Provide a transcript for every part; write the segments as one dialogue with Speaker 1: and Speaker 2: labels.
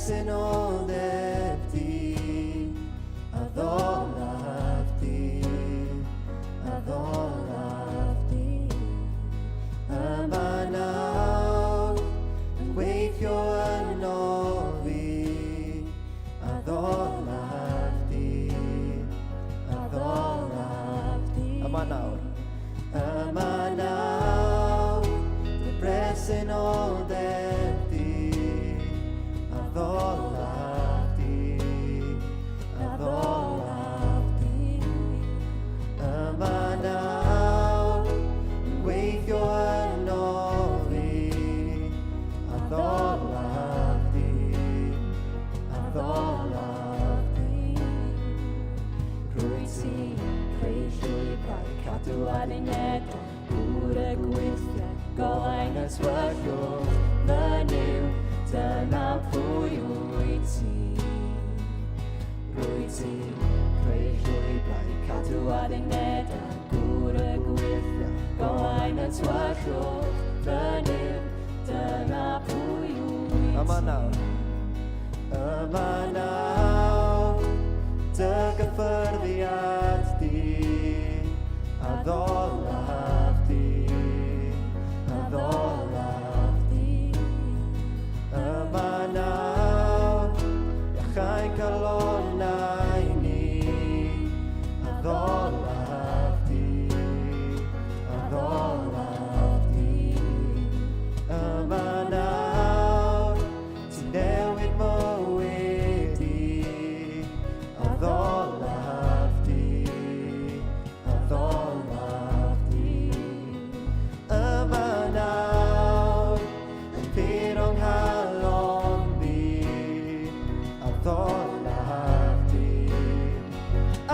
Speaker 1: bresenoldeb di, addolaf di, addolaf di. Yma nawr, yn gweithio yno fi, addolaf di, addolaf di. Yma nawr, yma nawr, dy bresenoldeb di, addolaf di, addolaf di. Yma nawr, yn gweithio yno fi, addolaf di, addolaf di. Rwyt ti'n creu llwybrau, cadw addunedau, gŵr y gweithiau, golau'n y tywyllwch, fy Nuw, dyna pwy wyt ti. Rwyt ti'n creu llwybrau, cadw addunedau, gŵr y gweithiau, golau'n y tywyllwch, fy Nuw, dyna pwy wyt ti. Yma nawr, yma nawr, dy gyffyrddiad di, addolaf di, addolaf di. Yma nawr, iachau calonnau ni, addolaf di, addolaf di. Yma nawr, ti'n newid mywyd i, addolaf di, addolaf di. Yma nawr, yn pur o'n nghalon di, addolaf di,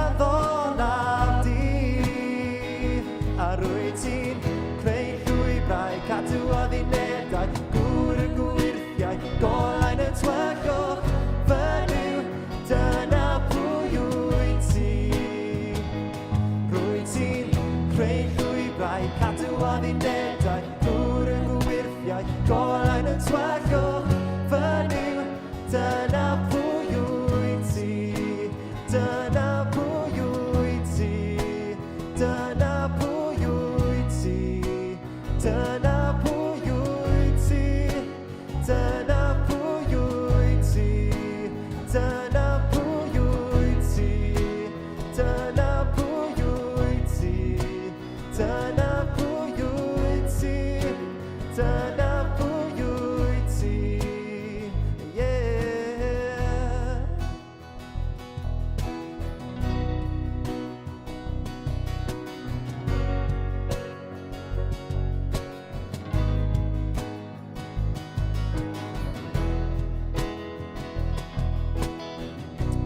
Speaker 1: addolaf di. A rwyt ti'n creu llwybrau, cadw addunedau, gŵr y gwyrthiau, golau'n y tywyllwch, fy Nuw, dyna pwy wyt ti. Rwyt ti'n creu llwybrau, cadw addunedau, gŵr y gwyrthiau, golau'n y tywyllwch, fy Nuw, dyna pwy wyt ti. Dyna pwy wyt ti. Dyna pwy wyt ti. Dyna pwy wyt ti. Dyna pwy wyt ti. Dyna pwy wyt ti. Dyna pwy wyt ti. Dyna pwy wyt ti. Dyna pwy wyt ti. Yeah.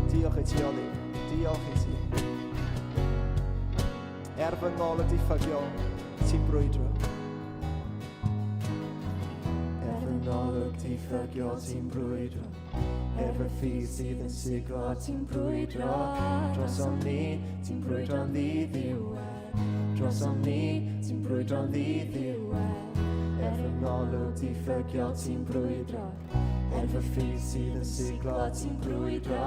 Speaker 1: Diolch i ti, Oli. Diolch i ti. Er fy ngolwg diffygiol, ti'n brwydro. Er fy ngolwg diffygiol, ti'n brwydro. Er fy ffydd sydd yn siglo, ti'n brwydro. Drosom ni, ti'n brwydro'n ddiddiwedd. Drosom ni, ti'n brwydro'n ddiddiwedd. Er fy ngolwg diffygiol, ti'n brwydro. Er fy ffydd sydd yn siglo, ti'n brwydro.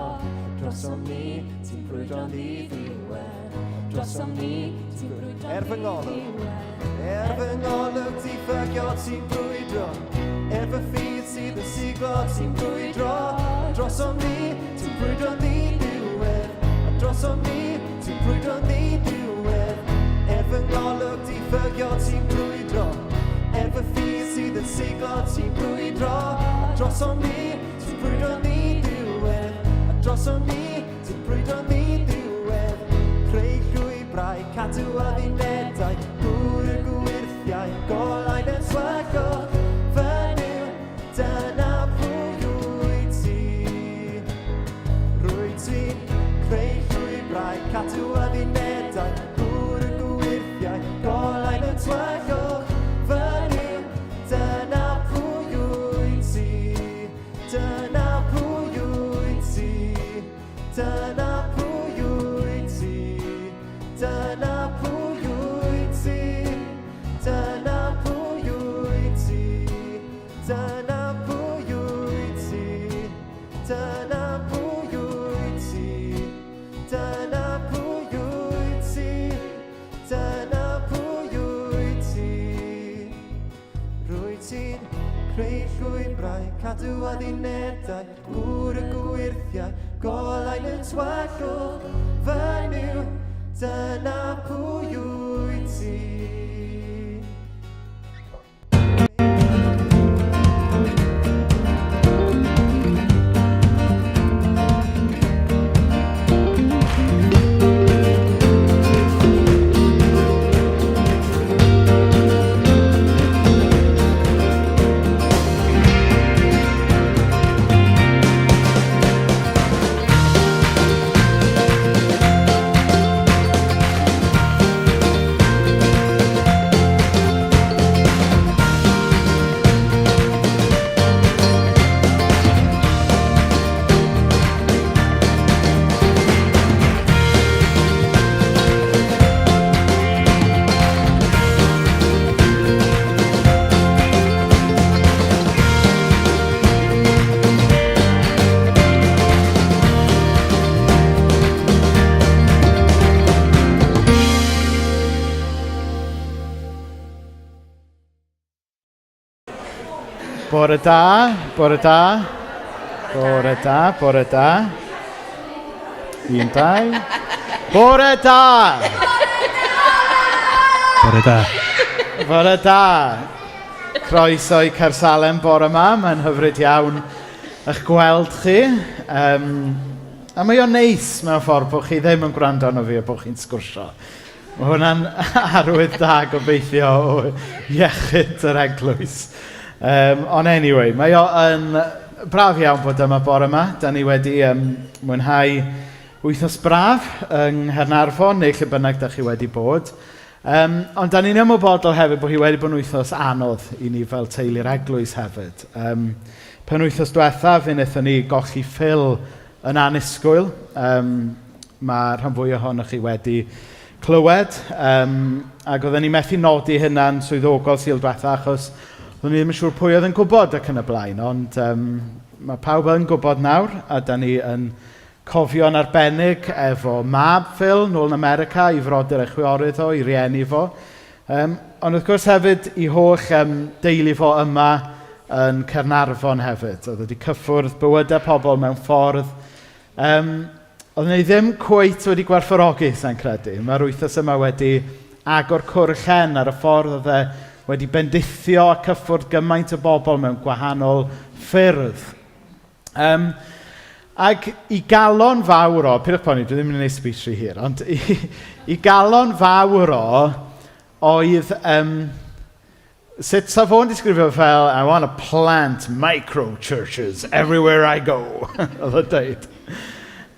Speaker 1: Drosom ni, ti'n brwydro'n ddiddiwedd. Drosom ni, ti'n brwydro'n Er fy ngolwg, er fy ngolwg diffygiol, ti'n brwydro. Er fy ffydd sydd yn siglo, ti'n brwydro. Drosom ni, ti'n brwydro'n ddiddiwedd. A drosom ni, ti'n brwydro'n ddiddiwedd. Er fy ngolwg diffygiol, ti'n brwydro. Er fy ffydd sydd yn siglo, ti'n brwydro. A drosom ni, ti'n brwydro'n ddiddiwedd. A drosom ni, ti'n brwydro'n ddiddiwedd. Creu llwybrau, cadw addunedau, gŵr y gwyrthiau, golau'n y tywyllwch. Fy Nuw, dyna pwy wyt ti. Rwyt ti'n creu llwybrau, cadw addunedau, gŵr y gwyrthiau, golau'n y tywyllwch. Fy Nuw, dyna pwy wyt ti. Dyna pwy wyt ti. Dyna pwy wyt ti. Dyna pwy wyt ti. Dyna pwy wyt ti. Dyna pwy wyt ti. gymunedau, gŵr y gwyrthiau, golau'n y twallwch, fy Nuw, dyna pwy wyt ti.
Speaker 2: Bore da, bore da, bore da, bore da. Un, dau. Bore da!
Speaker 3: Bore da.
Speaker 2: Bore da. Croeso i Caersalem bore yma. Mae'n hyfryd iawn eich gweld chi. Um, a mae o'n neis mewn ffordd bod chi ddim yn gwrando arno fi a bod chi'n sgwrsio. Mae hwnna'n arwydd da gobeithio o iechyd yr eglwys. Um, ond anyway, mae o yn braf iawn bod yma bore yma. Da ni wedi um, mwynhau wythnos braf yng Nghaernarfon neu lle bynnag da chi wedi bod. Um, ond da ni'n ymwybodol hefyd bod hi wedi bod yn wythnos anodd i ni fel teulu'r eglwys hefyd. Um, pen wythnos diwethaf, fe wnaethon ni golli Phil yn annisgwyl. Um, mae rhan fwy ohonoch chi wedi clywed. Um, ac oedden ni methu nodi hynna'n swyddogol Sul diwetha achos oedden ni ddim yn siŵr pwy oedd yn gwybod ac yn y blaen. Ond um, mae pawb yn gwybod nawr a da ni yn cofio'n arbennig efo mab Phil nôl yn America, i frodyr a'i chwiorydd o, i rieni fo. Um, ond wrth gwrs hefyd i holl um, deulu fo yma yn Caernarfon hefyd. Oedd wedi cyffwrdd bywydau pobl mewn ffordd um, Oedden ni ddim cweit wedi gwerthfawrogi, sa'n credu. Mae'r wythnos yma wedi agor cwr llen ar y ffordd oedd e wedi bendithio a cyffwrdd gymaint o bobl mewn gwahanol ffyrdd. Um, ac i galon fawr o, pidwch poeni, dwi ddim yn gwneud speech rhy hir, ond i, i galon fawr o oedd um, sut sa fo'n disgrifio fel, I want to plant micro-churches everywhere I go, oedd o'n dweud.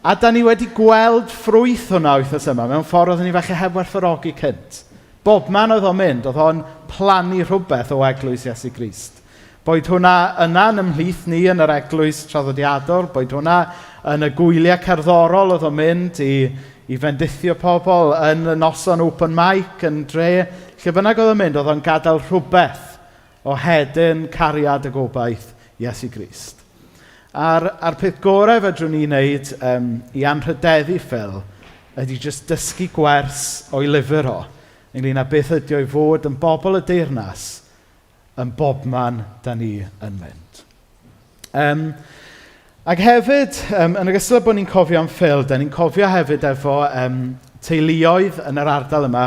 Speaker 2: A da ni wedi gweld ffrwyth hwnna wythnos yma mewn ffordd oeddwn ni falle heb werthfawrogi cynt. Bob man oedd o'n mynd, oedd o'n plannu rhywbeth o eglwys Iesu Grist. Boed hwnna yna yn ymhlith ni yn yr eglwys traddodiadol, boed hwnna yn y gwyliau cerddorol oedd o'n mynd i, i fendithio pobl, yn y noson open mic yn dre, lle bynnag oedd o'n mynd, oedd o'n gadael rhywbeth o hedyn cariad y gobaith Iesu Grist. A'r, a'r peth gorau fedrwn ni wneud um, i anrhydeddu Phil ydy jyst dysgu gwers o'i lyfr o ynglyn â beth ydy o'i fod yn bobl y deyrnas yn bobman da ni yn mynd. Um, ac hefyd, um, yn ogystal â bod ni'n cofio am Phil, da ni'n cofio hefyd efo um, teuluoedd yn yr ardal yma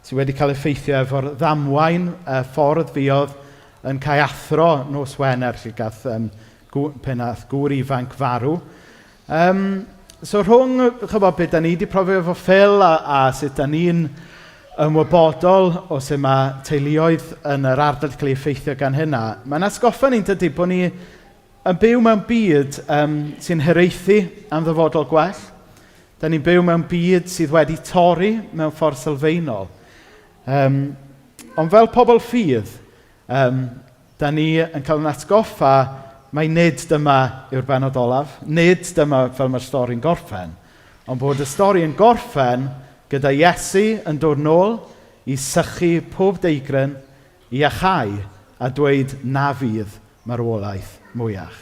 Speaker 2: sydd wedi cael effeithio efo'r ddamwain uh, ffordd fuodd yn cael athro nos Wener lle gath um, gw, pe nath gŵr ifanc farw. Um, so rhwng, chybod, beth da ni wedi profi efo Phil a, a sut da ni'n ymwybodol o sut mae teuluoedd yn yr ardal wedi cael ei effeithio gan hynna, mae'n atgoffa ni'n dydy bod ni yn byw mewn byd um, sy'n hiraethu am ddyfodol gwell. Da ni'n byw mewn byd sydd wedi torri mewn ffordd sylfaenol. Um, ond fel pobl ffydd, um, da ni yn cael yn atgoffa mai nid dyma yw'r benod olaf, nid dyma fel mae'r stori'n gorffen, ond bod y stori yn gorffen gyda Iesu yn dod nôl i sychu pob deigryn, i achau a dweud na fydd marwolaeth mwyach.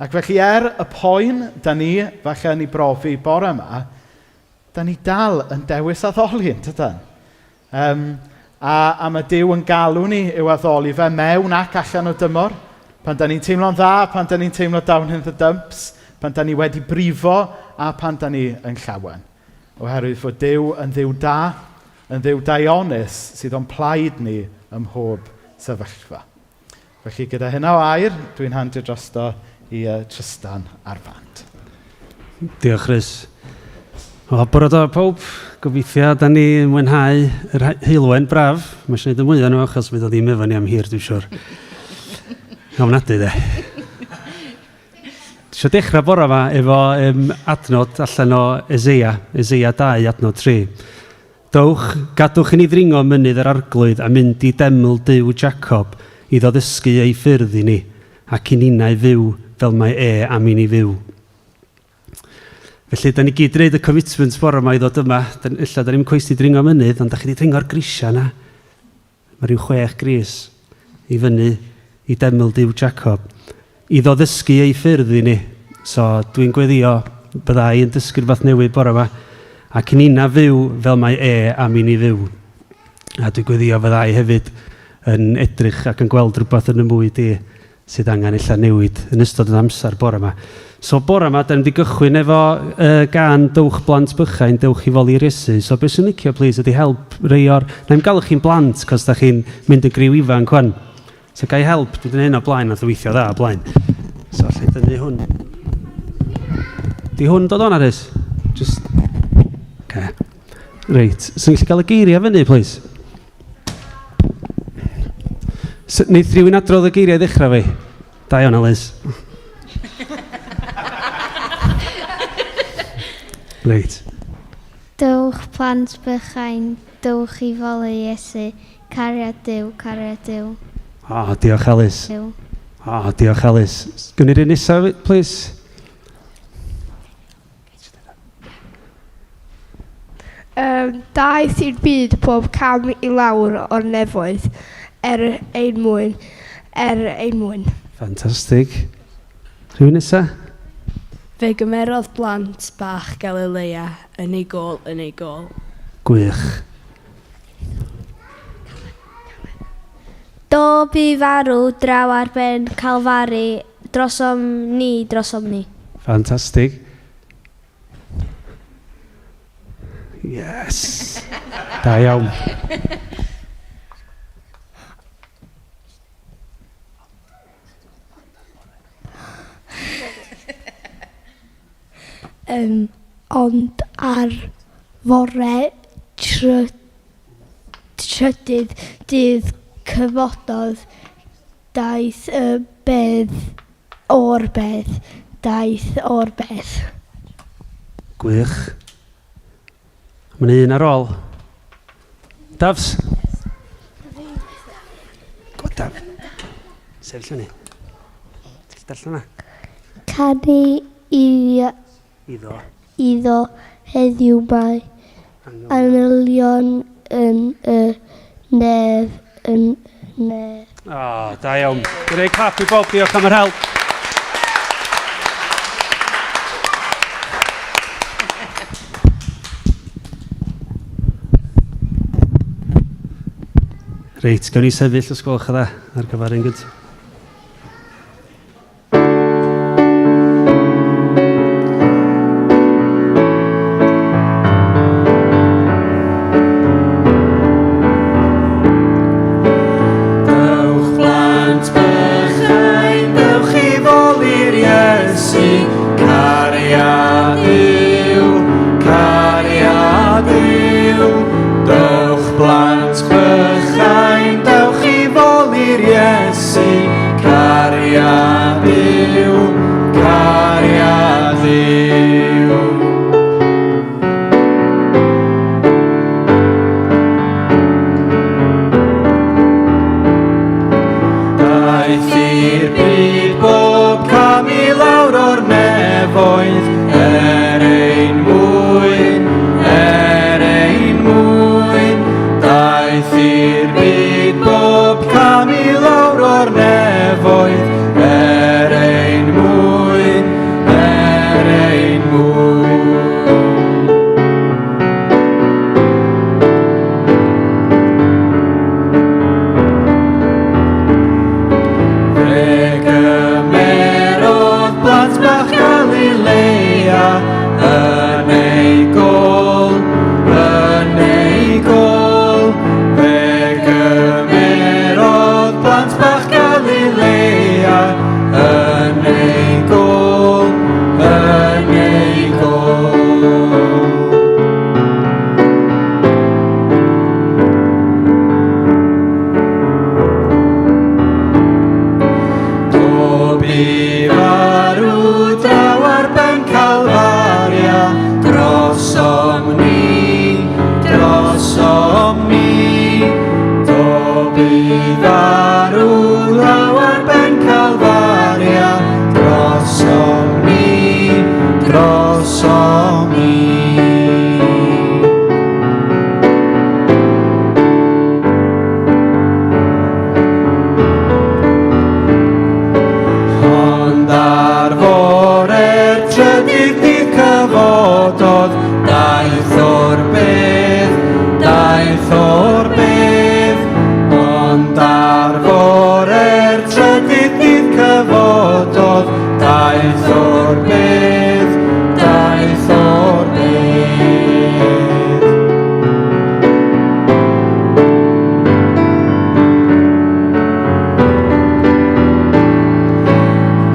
Speaker 2: Ac felly er y poen da ni falle yn ei brofi bore yma, da ni dal yn dewis addoli, yn dydan? Um, a, a mae Duw yn galw ni i'w addoli fe mewn ac allan o dymor. Pan da ni'n teimlo'n dda, pan da ni'n teimlo down in the dumps, pan da ni wedi brifo a pan da ni yn llawen. Oherwydd fod Duw yn Dduw da, yn Dduw daionus sydd o'n plaid ni ym mhob sefyllfa. Felly gyda hynna o air, dwi'n handio drosto i Trystan a'r band.
Speaker 3: Diolch, Rhys. O, bore da pawb. Gobeithio da ni yn mwynhau yr heulwen braf. Mae eisiau gwneud y mwyaf nhw achos fydd o ddim efo ni am hir, dwi'n siwr. Ofnadwy, de. Dwi eisiau dechrau bore yma efo adnod allan o Eseia, Eseia 2, adnod 3. Dowch, gadwch i ni ddringo mynydd yr Arglwydd a mynd i deml Duw Jacob iddo ddysgu ei ffyrdd i ni, ac i ninnau fyw fel mae e am i ni fyw. Felly, da ni gyd wedi gwneud y commitment bore yma i ddod yma. Ella, da ni'n cweit i dringo mynydd, ond da chi wedi dringo'r grisiau yna. Mae rhyw chwech gris i fyny i deml Duw Jacob, iddo ddysgu ei ffyrdd i ni. So dwi'n gweddio bydda i yn dysgu rhywbeth newydd bore yma, ac i ni'na fyw fel mae e am i ni fyw. A dwi'n gweddio fydda i hefyd yn edrych ac yn gweld rhywbeth yn y mwy di sydd angen ella newid yn ystod yr amser bore yma. So bore yma, da ni wedi gychwyn efo gan Dowch Blant Bychain, Dewch i Foli'r Iesu. So beth sy'n licio, please, ydy help rei o'r... Na i'n galw chi'n blant, cos da chi'n mynd yn griw ifanc wan. So ga i help, dwi wedi gwneud hyn o blaen, nath o weithio dda o blaen. So allai dynnu hwn. Di hwn dod o'n Rhys? Just... Okay. Reit, so ni'n gallu gael y geiriau fyny, please? So, wneith rhywun adrodd y geiriau i ddechrau fi? Da iawn, Alys. Reit.
Speaker 4: Dewch plant bychain, dewch i foli Iesu, cariad Duw, cariad Duw.
Speaker 3: O, oh, diolch Alys.
Speaker 4: Duw.
Speaker 3: O, oh, diolch Alys. Gwni ni'r un nesaf, please?
Speaker 5: Daeth i'r byd pob cam i lawr o'r nefoedd er ein mwyn, er ein mwyn.
Speaker 3: Ffantastig. Rhywun nesa?
Speaker 6: Fe gymerodd blant bach Galilea yn ei gôl, yn ei gôl.
Speaker 3: Gwych.
Speaker 4: Do bu farw draw ar ben Calfari drosom ni, drosom ni.
Speaker 3: Ffantastig. Yes! Da iawn.
Speaker 5: Um, ond ar fore trydydd dydd cyfododd, daeth y bedd O'r bedd, daeth o'r bedd.
Speaker 3: Gwych. Mae 'na un ar ôl. Dafs. Go Daf. Sefyll fyny. Ti'n darllen hwnna?
Speaker 4: Canu i
Speaker 3: Iddo.
Speaker 4: Iddo heddiw mae angylion yn y nef, yn y nef.
Speaker 3: O, da iawn. Gwneud clap i bob, diolch am yr help. Reit, gawn ni sefyll os gwelwch yn dda ar gyfer un gyntaf.
Speaker 1: Dewch blant bychain, dewch i foli'r Iesu, cariad yw, cariad yw. Dewch blant bychain, dewch i foli'r Iesu, drosom ni. Ond ar fore'r trydydd dydd cyfododd, daeth o'r bedd, daeth o'r bedd. Ond ar fore'r trydydd dydd cyfododd, daeth o'r bedd, daeth o'r bedd.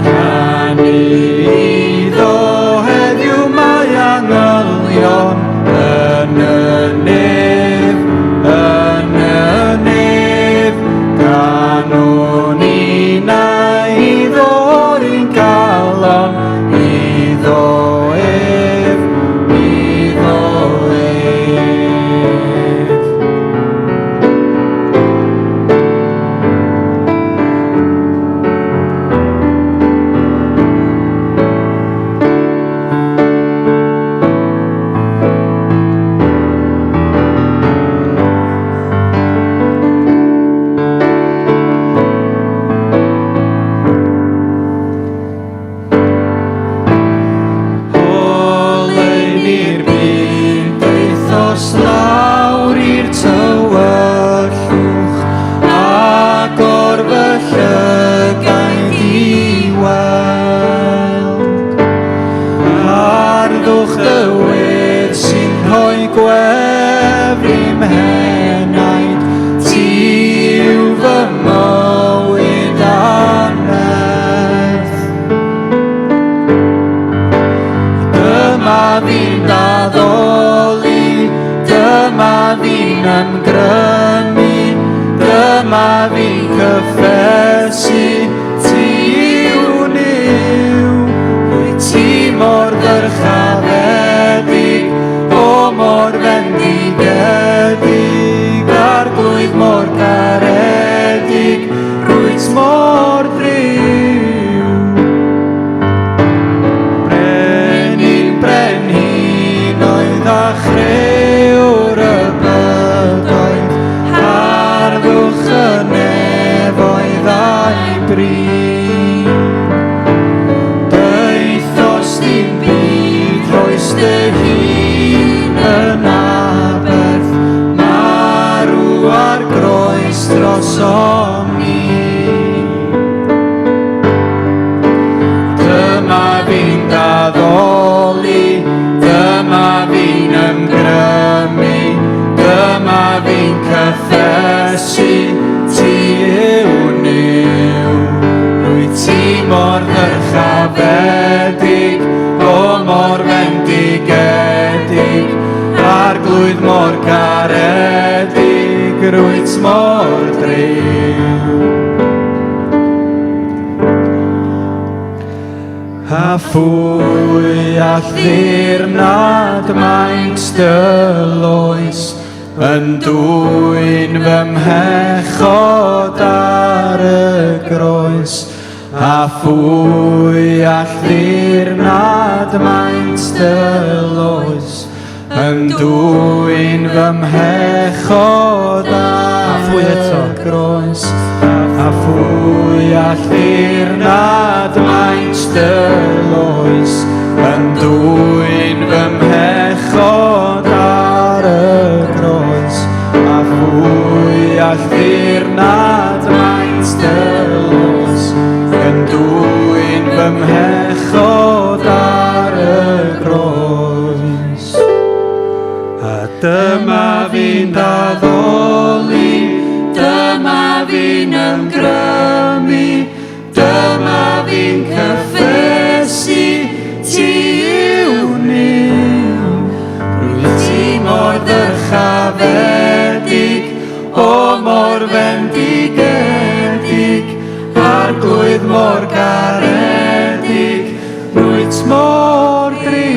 Speaker 1: Canu iddo heddiw mae angylion yn y nef, yn y nef. Canwn innau iddo o'r un galon, iddo ef, iddo ef. Oleuni'r byd daethos lawr i'r tywyllwch, agor fy llygaid i weld. Harddwch dy wedd sy'n rhoi gwefr i'm henaid, ti yw fy mywyd a nerth. Dyma fi'n addoli, dyma fi'n ymgrymu, dyma fi'n cyffesu, ti yw Nuw. Rwyt ti mor ddyrchafedig, o mor fendigedig, Arglwydd mor garedig, rwyt mor driw. Brenin brenhinoedd a chrëwr y bydoedd, harddwch y nefoedd a'i bri. Daethost i'n byd, rhoes dy hun yn aberth, marw ar groes drosom ni. Dyma fi'n addoli, dyma fi'n ymgrymu, dyma fi'n cyffesu, ti yw Nuw. Rwyt ti mor ddyrchafedig, o mor fendigedig, Arglwydd mor garedig, rwyt mor driw. A phwy all ddirnad maint dy loes, yn dwyn fy mhechod ar y groes. A phwy all ddirnad maint dy loes, yn dwyn fy mhechod ar
Speaker 2: phwy eto?
Speaker 1: y groes. A phwy all ddirnad maint dy loes, yn dwyn fy mhechod ar y groes. A phwy all ddirnad maint dy loes, yn dwyn fy mhechod ar y groes. A dyma fi'n addoli, dyma fi'n ymgrymu, dyma fi'n cyffesu, ti yw Nuw. Rwyt ti mor ddyrchafedig, o mor fendigedig, Arglwydd mor garedig, rwyt mor driw.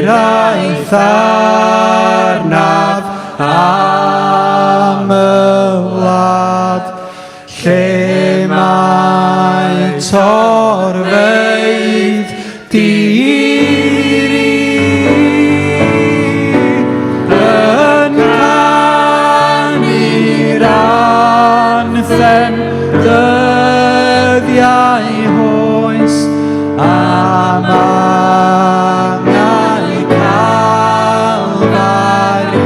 Speaker 1: Hiraeth arnaf am y wlad lle mae torfeydd diri yn canu'r anthem dyddiau oes am angau Calfari.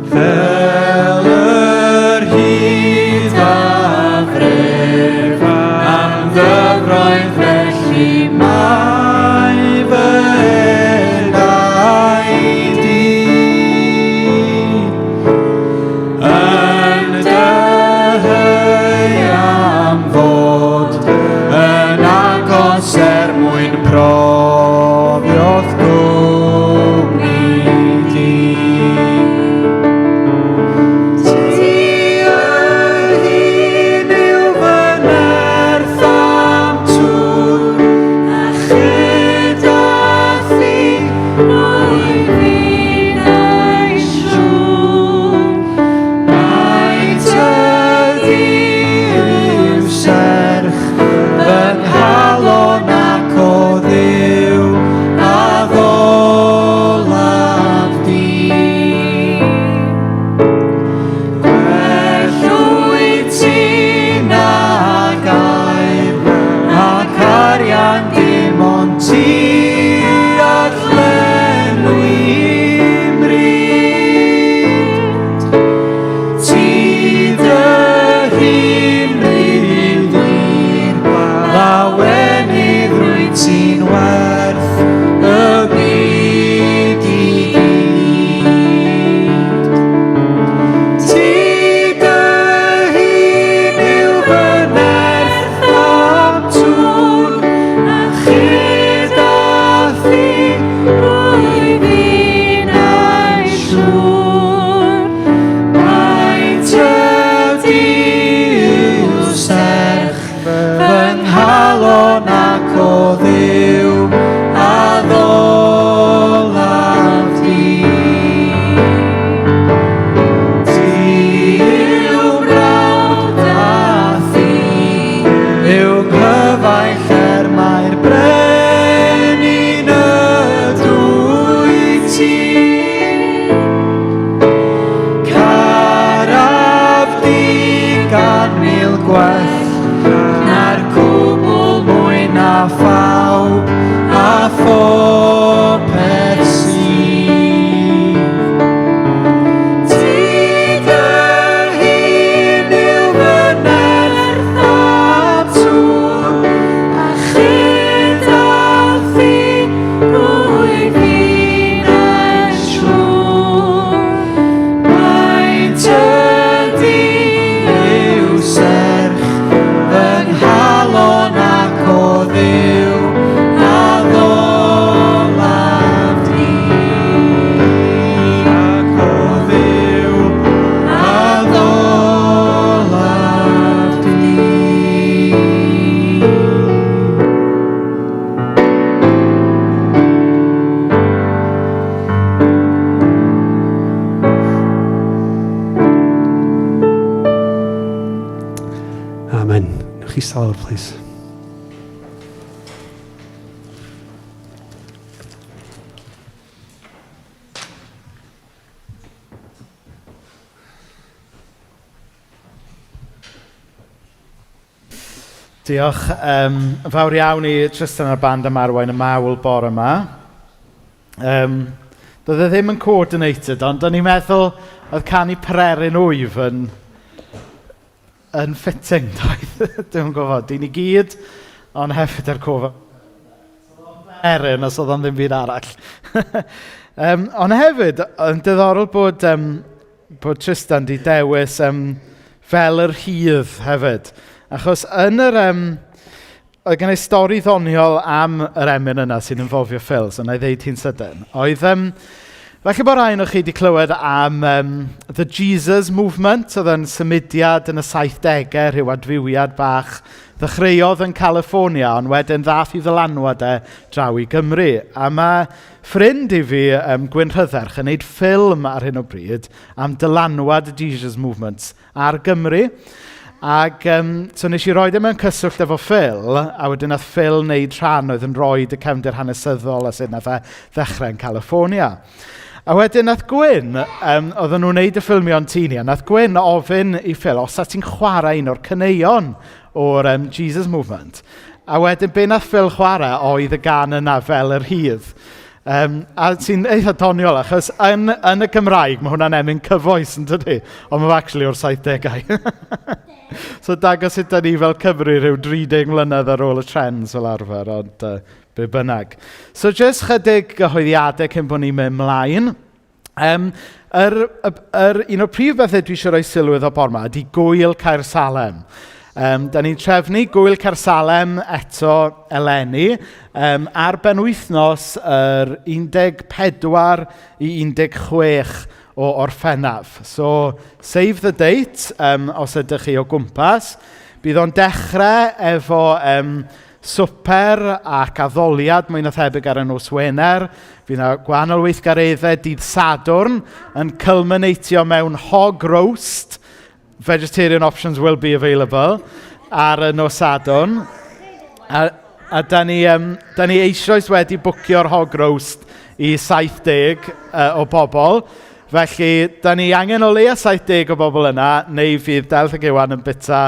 Speaker 1: Fel yr hyd a fref am ddyfroedd felly mae fy enaid i. Yn dyheu am fod yn agos er mwyn profio'th gwmni di. Ti dy hun yw fy nerth a'm tŵr, a chyda thi rwyf finnau'n siŵr. Mai tydi yw serch fy nghalon ac o Dduw addolaf di. Gwell wyt ti nag aur, ac arian dim ond ti all lenwi 'mryd. Ti dy hun rydd i'r lawenydd rwyt ti'n werth y byd i gyd. Ti dy hun yw fy nerth a'm tŵr, a chyda thi rwyf finnau'n siŵr. Mai tydi yw serch fy nghalon ac o Dduw addolaf di. Ti yw mrawd a thi yw nghyfaill er mai'r brenin ydw i ti. Caraf di 100,000 gwell na'r cwbl mwy na phawb a phopeth sydd. Ti dy hun yw fy nerth a'm tŵr, a chyda thi rwyf finnau'n siŵr. Mai tydi yw serch fy nghalon ac o Dduw addolaf di. Ac o Dduw addolaf di.
Speaker 3: Amen. Newch chi lawr, please.
Speaker 2: Diolch yn fawr iawn i Tristan a'r band am arwain y mawl bore yma. Doedd e ddim yn coordinated, ond o'n i'n meddwl oedd canu Pererin Wyf yn fitting, doedd? Dwi'm yn gwybod, dyn ni gyd, ond hefyd ar cof Erin, os oedd o'n ddim byd arall. Ond hefyd, yn diddorol bod Tristan di dewis Fel yr Hydd hefyd. Achos yn yr... oedd gen i stori ddoniol am yr emyn yna sy'n involfio Phil, so na i ddeud hi'n sydyn. Oedd, falle bod rhai ohonoch chi wedi clywed am The Jesus Movement, oedd yn symudiad yn y 70au, rhyw adfywiad bach ddechreuodd yn California, ond wedyn ddath i ddylanwad e draw i Gymru. A mae ffrind i fi, Gwyn Rhydderch, yn gwneud ffilm ar hyn o bryd am dylanwad y Jesus Movement ar Gymru. Ac so nes i roid e mewn cyswllt efo Phil, a wedyn nath Phil wneud rhan oedd yn rhoi y cefndir hanesyddol a sut nath e ddechrau yn California. A wedyn nath Gwyn, oedden nhw'n wneud y ffilmio yn tŷ ni, a nath Gwyn ofyn i Phil, os ta ti'n chwarae un o'r caneuon o'r Jesus Movement. A wedyn be nath Phil chwarae oedd y gân yna fel yr hydd. A sy'n eitha doniol, achos yn y Gymraeg mae hwnna'n emyn cyfoes, yn dydi? Ond mae'n actually o'r 70au. So dangos sut da ni fel Cymru rhyw 30 mlynedd ar ôl y trends fel arfer, ond be bynnag. So jyst chydig gyhoeddiadau cyn bod ni'n mynd mlaen. Un o'r prif bethau dwi eisiau rhoi sylw iddo bore 'ma ydy Gŵyl Caersalem. Da ni'n trefnu Gŵyl Caersalem eto eleni ar benwythnos yr 14 i 16 o Orffennaf. So, save the date os ydych chi o gwmpas. Bydd o'n dechrau efo swper ac addoliad mwy na thebyg ar y nos Wener. Fydd yna gwahanol weithgareddau dydd Sadwrn yn culminatio mewn hog roast. Vegetarian options will be available ar y nos Sadwrn. A da ni eisoes wedi bwcio'r hog roast i 70 o bobl. Felly, da ni angen o leia 70 o bobl yna, neu fydd Delth ac Iwan yn byta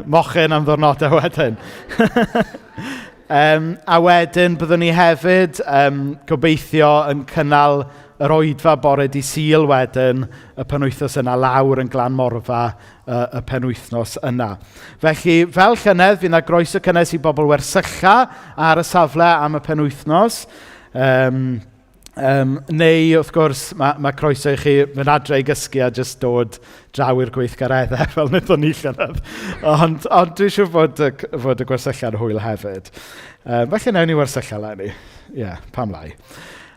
Speaker 2: mochyn am ddwrnodau wedyn. A wedyn byddwn ni hefyd gobeithio yn cynnal yr oedfa bore dydd Sul wedyn y penwythnos yna lawr yn Glan Morfa y penwythnos yna. Felly, fel llynedd, fydd yna groeso cynnes i bobl wersylla ar y safle am y penwythnos. Neu, wrth gwrs, mae croeso i chi fynd adre i gysgu a jyst dod draw i'r gweithgareddau fel wnaethon ni llynedd. Ond dwi'n siŵr fod y gwersylla'n hwyl hefyd. Falle newn ni wersylla eleni. Ie, yeah, pam lai.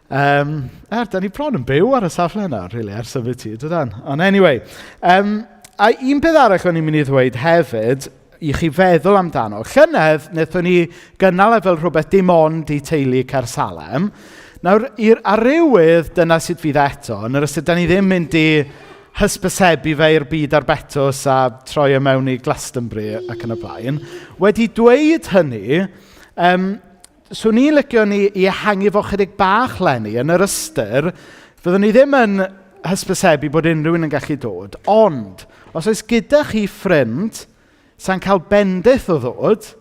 Speaker 2: Da ni bron yn byw ar y safle yna, really, ers symud ti, dydan? Ond anyway, a un peth arall o'n i'n mynd i ddweud hefyd, i chi feddwl amdano. Llynedd, wnaethon ni gynnal e fel rhywbeth dim ond i teulu Caersalem. Nawr, i'r arwydd, dyna sut fydd eto, yn yr ystyr, da ni ddim mynd i hysbysebu fe i'r byd ar betws a troi e mewn i Glastonbury ac yn y blaen. Wedi dweud hynny, swn i'n licio ni i ehangu fo chydig bach leni, yn yr ystyr, fyddwn ni ddim yn hysbysebu bod unrhyw un yn gallu dod, ond os oes gyda chi ffrind sa'n cael bendith o ddod,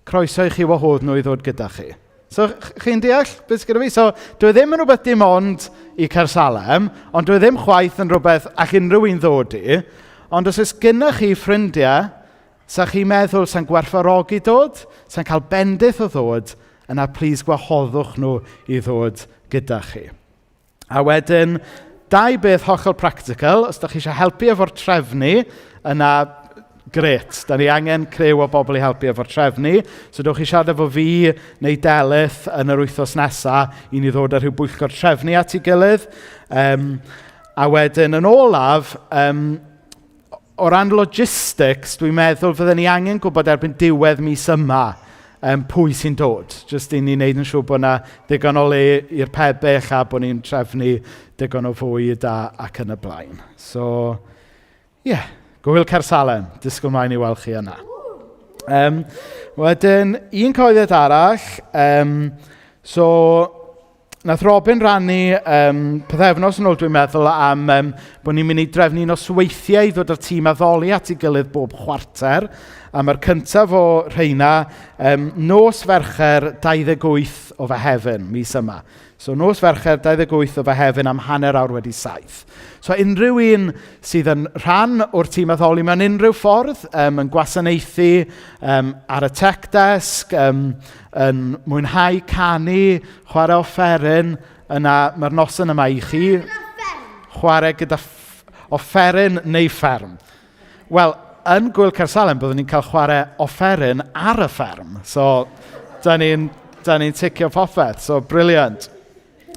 Speaker 2: croeso i chi wahodd nhw i ddod gyda chi. So, chi'n deall beth sydd gyda fi? So, dwi ddim yn rhywbeth dim ond i Caersalem, ond dwi ddim chwaith yn rhywbeth all unrhyw un ddod i, ond os oes gyda chi ffrindiau, sa chi'n meddwl sa'n gwerthfawrogi dod, sa'n cael bendith o ddod, yna plis gwahoddwch nhw i ddod gyda chi. A wedyn, dau beth hollol practical, os da chi eisiau helpu efo'r trefnu, yna grêt. Da ni angen criw o bobl i helpu efo'r trefnu. So dewch i siarad efo fi neu Delyth yn yr wythnos nesaf i ni ddod â rhyw bwyllgor trefnu at ei gilydd. A wedyn yn olaf, o ran logistics, dwi'n meddwl fydden ni angen gwybod erbyn diwedd mis yma pwy sy'n dod. Jyst i ni wneud yn siŵr bod yna ddigon o le i'r pebyll a bod ni'n trefnu digon o fwyd ac yn y blaen. So, ie, yeah, Gŵyl Caersalem, disgwyl mlaen i weld chi yna. Wedyn, un cyhoeddiad arall, so, nath Robin rannu pythefnos yn ôl, dwi'n meddwl, am bod ni'n mynd i drefnu nosweithiau i ddod â'r tîm addoli at ei gilydd bob chwarter. A mae'r cyntaf o rheina nos Fercher 28 o Fehefin, mis yma. So nos Fercher 28 o Fehefin am 7:30. So unrhyw un sydd yn rhan o'r tîm addoli mewn unrhyw ffordd, yn gwasanaethu ar y tech desk, yn mwynhau canu, chwarae offeryn, yna mae'r noson yma i chi chwarae gyda offeryn neu fferm. Wel, yn Gwyl Caersalem, byddwn ni'n cael chwarae offeryn ar y fferm. So, da ni'n ni ticio popeth. So, brilliant.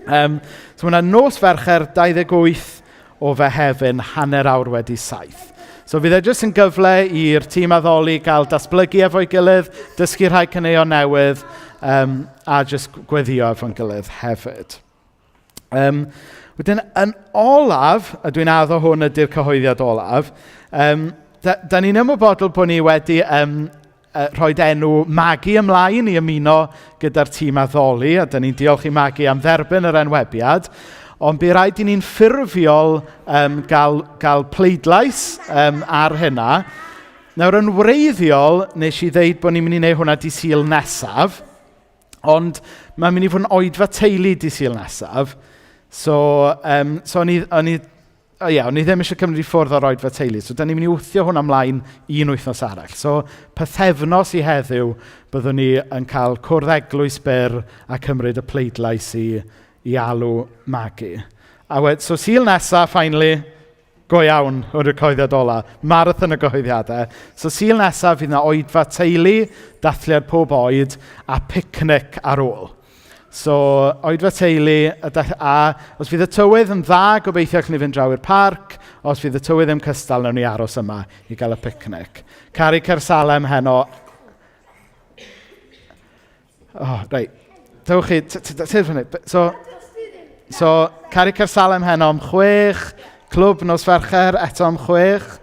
Speaker 2: So, mae nos Fercher 28 o Fehefin, 7:30. So, fydd e jyst yn gyfle i'r tîm addoli gael datblygu efo'i gilydd, dysgu rhai caneuon newydd, a jyst gweddio efo'n gilydd hefyd. Wedyn, yn olaf, a dwi'n addo hwn ydy'r cyhoeddiad olaf, da, da ni'n ymwybodol bod ni wedi rhoi enw Magi ymlaen i ymuno gyda'r tîm addoli, a da ni'n diolch i Magi am dderbyn yr enwebiad, ond bu rhaid i ni'n ffurfiol gael, gael pleidlais ar hynna. Nawr, yn wreiddiol, nes i ddeud bod ni'n mynd i wneud hwnna di Sul nesaf, ond mae'n mynd i fod yn oedfa teulu di Sul nesaf. So, so o'n i, o'n i, o ie, o'n i ddim eisiau cymryd i ffwrdd o'r oedfa teulu, so da ni'n mynd i wthio hwnna ymlaen un wythnos arall. So, pythefnos i heddiw, byddwn ni yn cael cwrdd eglwys byr a cymryd y pleidlais i, i alw Magi. A wed, so Sul nesaf, finally, go iawn, o'r cyhoeddiad ola, marathon y gyhoeddiadau. So Sul nesaf fydd yna oedfa teulu, dathliad pob oed, a picnic ar ôl. So, oedfa teulu, a, a os fydd y tywydd yn dda, gobeithio allwn ni fynd draw i'r parc. Os fydd y tywydd ddim cystal, nawn ni aros yma i gael y picnic. Caru Caersalem heno. Oh, reit. Dewch chi, fyny. So, so Caru Caersalem heno am 6, Clwb nos Fercher eto am 6.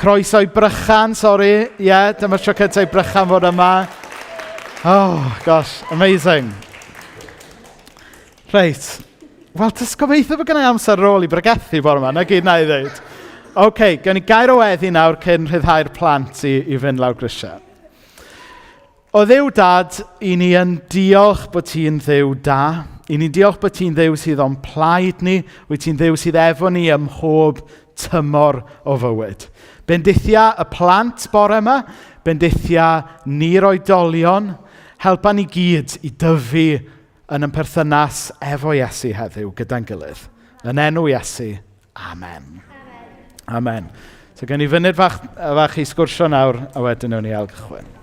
Speaker 2: Croeso i Brychan, sori. Ie, yeah, dyma'r tro cyntaf i Brychan fod yma. Oh, gosh, amazing. Reit. Wel, jyst gobeithio bod gennau amser ar ôl i bregethu bore yma, na gyd na i ddweud. OK, okay, gawn ni gair o weddi nawr cyn rhyddhau'r plant i, i fynd lawr grisiau. O Dduw Dad, i ni yn diolch bod ti'n Dduw da. I ni'n diolch bod ti'n Dduw sydd o'n plaid ni, wyt ti'n Dduw sydd efo ni ym mhob tymor o fywyd. Bendithia y plant bore yma, bendithia ni'r oedolion, helpa ni gyd i dyfu yn ein perthynas efo Iesu heddiw gyda'n gilydd. Yn enw Iesu, amen. Amen. So gen i funud fach, fach i sgwrsio nawr, a wedyn newn ni ailgychwyn.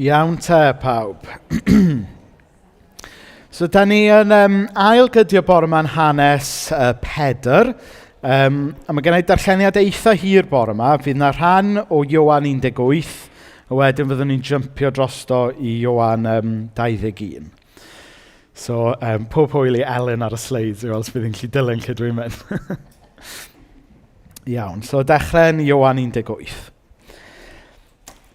Speaker 2: Iawn te, pawb. So, da ni yn ailgydio bore yma'n hanes Pedr. A mae gen i darlleniad eitha hir bore yma. Fydd na rhan o Ioan 18, a wedyn fyddwn ni'n jympio drosto i Ioan 21. So, pob hwyl i Ellen ar y sleids i weld os bydd hi'n gallu dilyn lle dwi'n mynd. Iawn, so dechrau yn Ioan 18.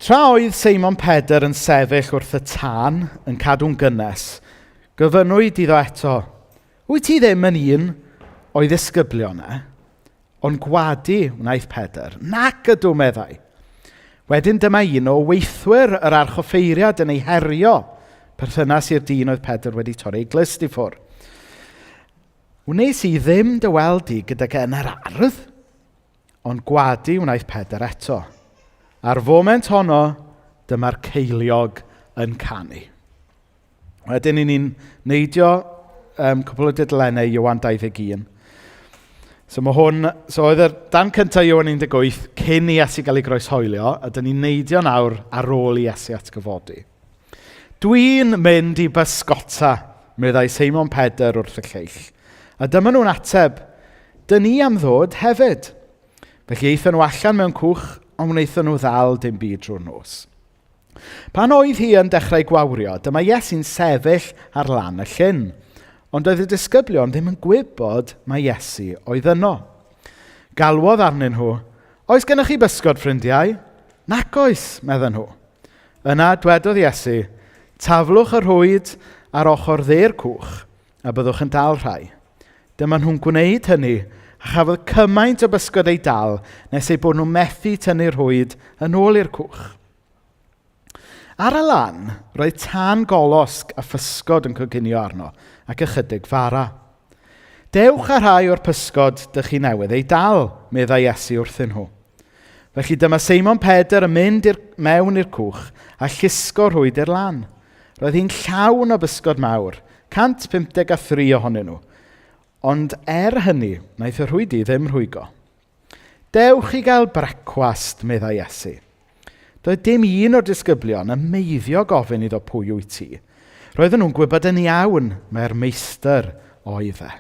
Speaker 2: Tra oedd Seimon Pedr yn sefyll wrth y tân yn cadw'n gynnes, gofynnwyd iddo eto, wyt ti ddim yn un o'i ddisgyblion e? Ond gwadu wnaeth Pedr, nac ydw, meddai. Wedyn dyma un o weithwyr yr archoffeiriad yn ei herio, perthynas i'r dyn oedd Pedr wedi torri ei glust i ffwrdd. Wnes i ddim dy weld di gydag e yn yr ardd, ond gwadu wnaeth Pedr eto. A'r foment honno, dyma'r ceiliog yn canu. Wedyn i ni'n neidio cwpl o dudalennau Ioan 21. So mae hwn, so oedd yr dan cyntaf Ioan 18 cyn i Iesu gael ei groeshoelio, a dyn ni'n neidio nawr ar ôl i Iesu atgyfodi. Dwi'n mynd i bysgota, meddai Seimon Pedr wrth y lleill. A dyma nhw'n ateb, dyn ni am ddod hefyd. Felly aethon nhw allan mewn cwch, ond wnaethon nhw ddal dim byd drwy'r nos. Pan oedd hi yn dechrau gwawrio, dyma Iesu'n sefyll ar lan y llyn. Ond oedd y disgyblion ddim yn gwybod mai Iesu oedd yno. Galwodd arnyn nhw, Oes gennych chi bysgod, ffrindiau? Nac oes, medden nhw. Yna dwedodd Iesu, Taflwch y rhwyd ar ochr dde'r cwch, a byddwch yn dal rhai. Dyma nhw'n gwneud hynny, a chafodd cymaint o bysgod eu dal nes eu bod nhw'n methu tynnu'r rhwyd yn ôl i'r cwch. Ar y lan, roedd tân golosg a physgod yn coginio arno, ac ychydig fara. Dewch â rhai o'r pysgod dych chi newydd eu dal, meddai Iesu wrthyn nhw. Felly dyma Seimon Pedr yn mynd i'r, mewn i'r cwch a llusgo rhwyd i'r lan. Roedd hi'n llawn o bysgod mawr, 153 ohonyn nhw. Ond er hynny, wnaeth y rhwydi ddim rhwygo. Dewch i gael brecwast, meddai Iesu. Doedd dim un o'r disgyblion yn meiddio gofyn iddo pwy wyt ti. Roedden nhw'n gwybod yn iawn mai'r meistr oedd e.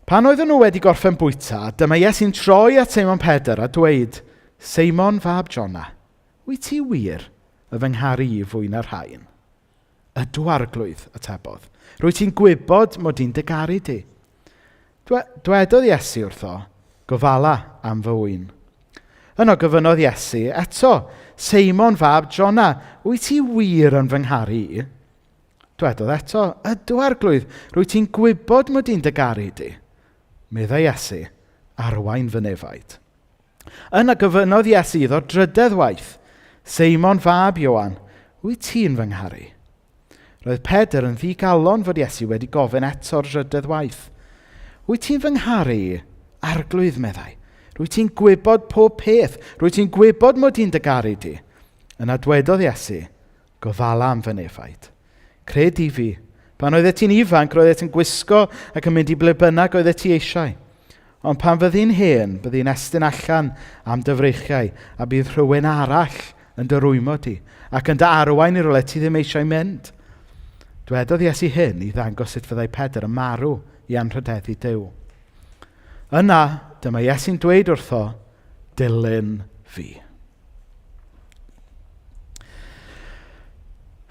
Speaker 2: Pan oedden nhw wedi gorffen bwyta, dyma Iesu'n troi at Seimon Pedr a dweud, Seimon fab Jona, wyt ti wir y fy ngharu i fwy na'r rhain? Ydw, arglwydd, atebodd. Rwyt ti'n gwybod mod i'n dy garu di. Dwe, dwedodd Iesu wrtho, gofala am fy ŵyn. Yno gofynnodd Iesu eto, Seimon fab Jona, wyt ti wir yn fy ngharu i? Dwedodd eto, ydw arglwydd, rwyt ti'n gwybod mod i'n dy garu di. Meddai Iesu, arwain fy nefaid. Yna gofynnodd Iesu iddo drydedd waith, Seimon fab Ioan, wyt ti'n fy ngharu? Roedd Pedr yn ddigalon fod Iesu wedi gofyn eto'r drydedd waith. Wyt ti'n fy ngharu i? Arglwydd, meddai. Rwyt ti'n gwybod pob peth. Rwyt ti'n gwybod mod i'n dy garu di. Yna dwedodd Iesu, gofala am fy nefaid. Cred i fi, pan oeddet ti'n ifanc, roeddet ti'n gwisgo ac yn mynd i ble bynnag oeddet ti eisiau. Ond pan fyddi'n hen, byddi'n estyn allan am dy freichiau, a bydd rhywun arall yn dy rwymo di, ac yn dy arwain i rywle ti ddim eisiau mynd. Dwedodd Iesu hyn i ddangos sut fyddai Pedr yn marw i anrhydeddu Duw. Yna, dyma Iesu'n dweud wrtho, dilyn fi.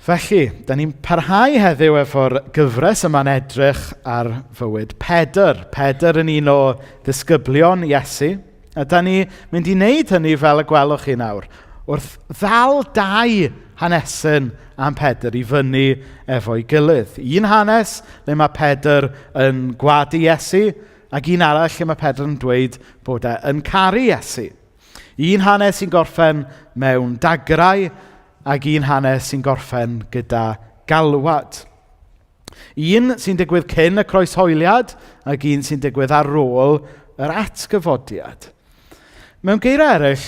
Speaker 2: Felly, da ni'n parhau heddiw efo'r gyfres yma'n edrych ar fywyd Pedr. Pedr yn un o ddisgyblion Iesu. A da ni mynd i wneud hynny fel y gwelwch chi nawr, wrth ddal dau hanesyn am Pedr i fyny efo'i gilydd. Un hanes le mae Pedr yn gwadu Iesu, ac un arall lle mae Pedr yn dweud bod e yn caru Iesu. Un hanes sy'n gorffen mewn dagrau ac un hanes sy'n gorffen gyda galwad. Un sy'n digwydd cyn y croeshoeliad ac un sy'n digwydd ar ôl yr atgyfodiad. Mewn geiriau eraill,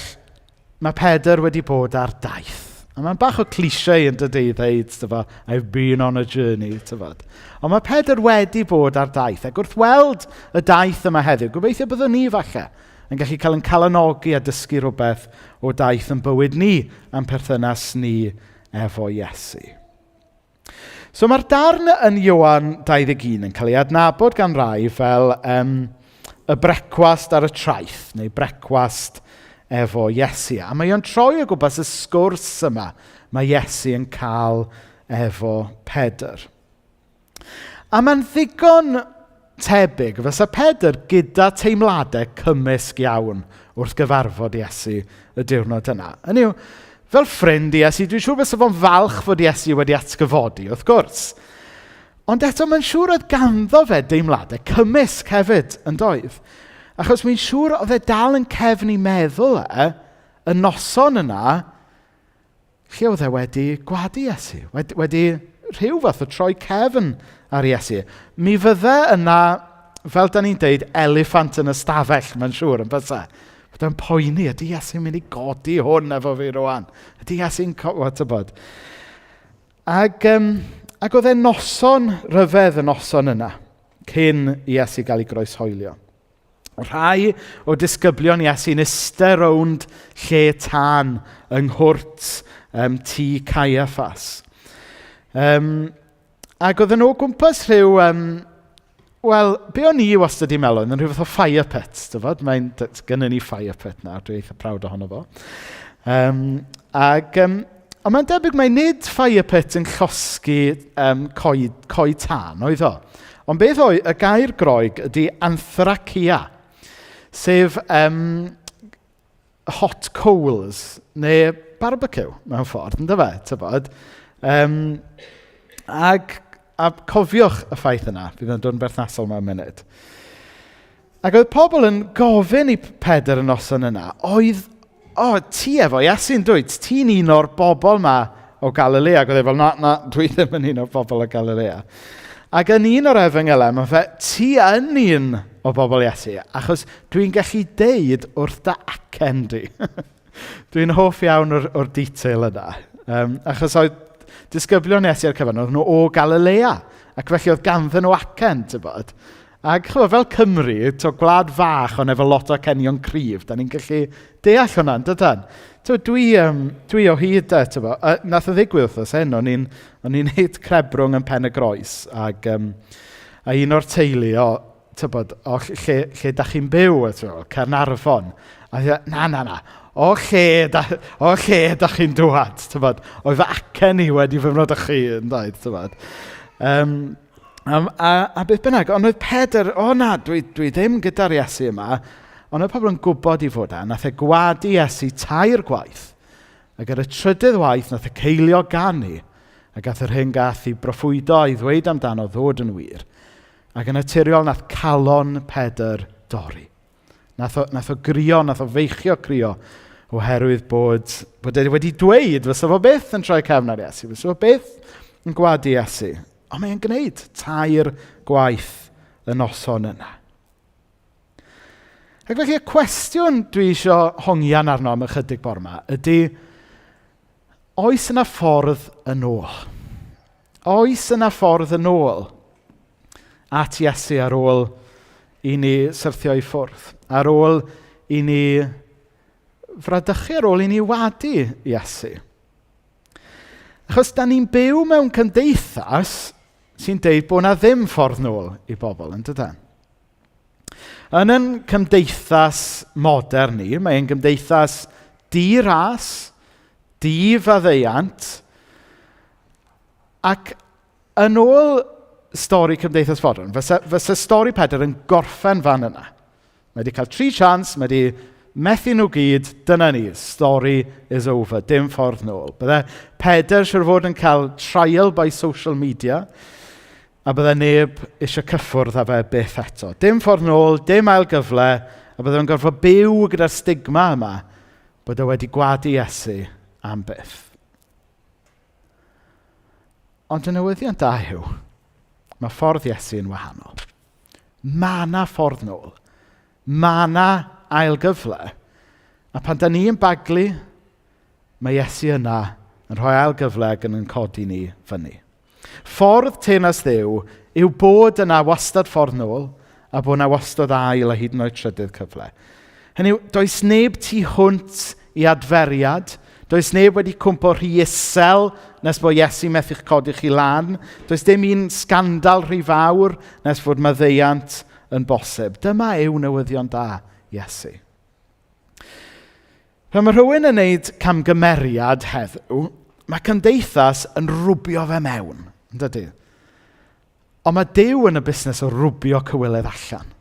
Speaker 2: mae Pedr wedi bod ar daith. A mae'n bach o cliché yn dydy i ddeud, tyfo, I've been on a journey, tyfod. Ond mae Pedr wedi bod ar daith, ac wrth weld y daith yma heddiw, gobeithio byddwn ni falle yn gallu cael ein calonogi a dysgu rhywbeth o daith yn bywyd ni a'n perthynas ni efo Iesu. So mae'r darn yn Ioan 21 yn cael ei adnabod gan rai fel y brecwast ar y traeth, neu brecwast efo Iesu. A mae o'n troi o gwmpas y sgwrs yma mae Iesu yn cael efo Pedr. A mae'n ddigon tebyg fysa Pedr gyda teimladau cymysg iawn wrth gyfarfod Iesu y diwrnod yna. Hynny yw, fel ffrind i Iesu, dwi'n siŵr fysa fo'n falch fod Iesu wedi atgyfodi, wrth gwrs. Ond eto, mae'n siŵr oedd ganddo fe deimladau cymysg hefyd, yn doedd? Achos mae'n siŵr oedd e dal yn cefn i meddwl e, y noson yna, Lle oedd e wedi gwadu Iesu? Wedi, wedi rhyw fath o troi cefn ar Iesu. Mi fydde yna, fel da ni'n deud, eliffant yn y stafell, mae'n siŵr, yn fysa. Bod o'n poeni, ydy Iesu'n mynd i godi hwn efo fi rwan? Ydy Iesu'n... What tybod? Ac, ac oedd e'n noson rhyfedd y noson yna, cyn i Iesu gael ei groeshoelio. Rhai o disgyblion Iesu'n iste rownd lle tân yng nghwrt tŷ Caiaffas. Ac oedden nhw o gwmpas rhyw... Wel, be o'n i wastad 'di meddwl oedd yn rhyw fath o fire pit, tybod? Mae'n, gynnon ni fire pit nawr, dwi eitha proud ohono fo. Ac, ond mae'n debyg mai nid fire pit yn llosgi coed tân oedd o. Ond beth oedd, y gair Groeg ydy anthrakia, sef hot coals, neu barbecue mewn ffordd, ynddo fe, tybod? Ac a cofiwch y ffaith yna, fydd yn dod yn berthnasol mewn munud. Ac oedd pobl yn gofyn i Pedr y noson yna, oedd, o, oh, ti efo Iesu'n dwyt, ti'n un o'r bobl ma o Galilea. Ac oedd e fel, na, na, dwi ddim yn un o'r bobl o Galilea. Ac yn un o'r efengylau, mae fe, ti yn un o bobl Iesu, achos dwi'n gallu deud wrth dy acen di. Dwi'n hoff iawn o'r detail yna. Achos oedd disgyblion Iesu ar cyfan, oedd nhw o Galilea, ac felly oedd ganddyn nhw acen, tybod. Ac chymod, fel Cymru, to, gwlad fach ond efo lot o acenion cryf, da ni'n gallu deall hwnna, yn dydan? Tybod, dwi o hyd, e, tybod, nath o ddigwydd wrthos hyn, o'n i'n neud crebrwng yn Pen y Groes, ac a un o'r teulu, o, tybod, o lle da chi'n byw, tybod, Caernarfon. A dweud, na, na, na, o lle da chi'n dŵad, tybod, oedd fy acen i wedi fy mrodychu yn dweud, tybod. A beth bynnag, ond oedd Pedr, o na, dwi ddim gyda'r Iesu yma, ond oedd pobl yn gwybod i fod e, nath e gwadu Iesu tair gwaith, ac ar y trydydd waith, nath y ceiliog ganu, a gath yr hyn gath i broffwydo i ddweud amdano ddod yn wir. Ac yn naturiol, nath calon Pedr dorri. Nath o grio, nath o feichio crio, oherwydd bod e wedi dweud fysa fo byth yn troi cefn ar Iesu, fysa fo byth yn gwadu Iesu. Ond mae'n gwneud tair gwaith y noson yna. Ac felly y cwestiwn dwi eisiau hongian arno am ychydig bore yma ydy, oes yna ffordd yn ôl? Oes yna ffordd yn ôl at Iesu ar ôl i ni syrthio i ffwrdd? Ar ôl i ni fradychu, ar ôl i ni wadu Iesu? Achos da ni'n byw mewn cymdeithas sy'n deud bod yna ddim ffordd nôl i bobl, yn dydan? Yn ein cymdeithas modern ni, mae'n gymdeithas di-ras, di-faddeuant, ac yn ôl stori cymdeithas fodern, fysa stori Pedr yn gorffen fan yna. Mae wedi cael tri chance, mae wedi methu nhw gyd, dyna ni, story is over, dim ffordd nôl. Bydde Pedr siwr fod yn cael trial by social media, a bydde neb eisiau cyffwrdd â fe byth eto. Dim ffordd nôl, dim ail gyfle, a bydde fe'n gorfod byw gyda'r stigma yma bod e wedi gwadu Iesu am byth. Ond y newyddion da yw, mae ffordd Iesu yn wahanol. Mae yna ffordd nôl. Mae yna ail gyfle. A pan da ni'n baglu, mae Iesu yna yn rhoi ail gyfle ac yn codi ni fyny. Ffordd teyrnas Dduw yw bod yna wastad ffordd nôl a bod yna wastad ail a hyd yn oed trydydd cyfle. Hynny yw, does neb tu hwnt i adferiad, does neb wedi cwmpo rhy isel nes bod Iesu methu'ch codi chi lan, does dim un sgandal rhy fawr nes fod maddeuant yn bosib. Dyma yw newyddion da Iesu. Pan mae rhywun yn gwneud camgymeriad heddiw, mae cymdeithas yn rwbio fe mewn, yn dydy? Ond mae Duw yn y busnes o rwbio cywilydd allan.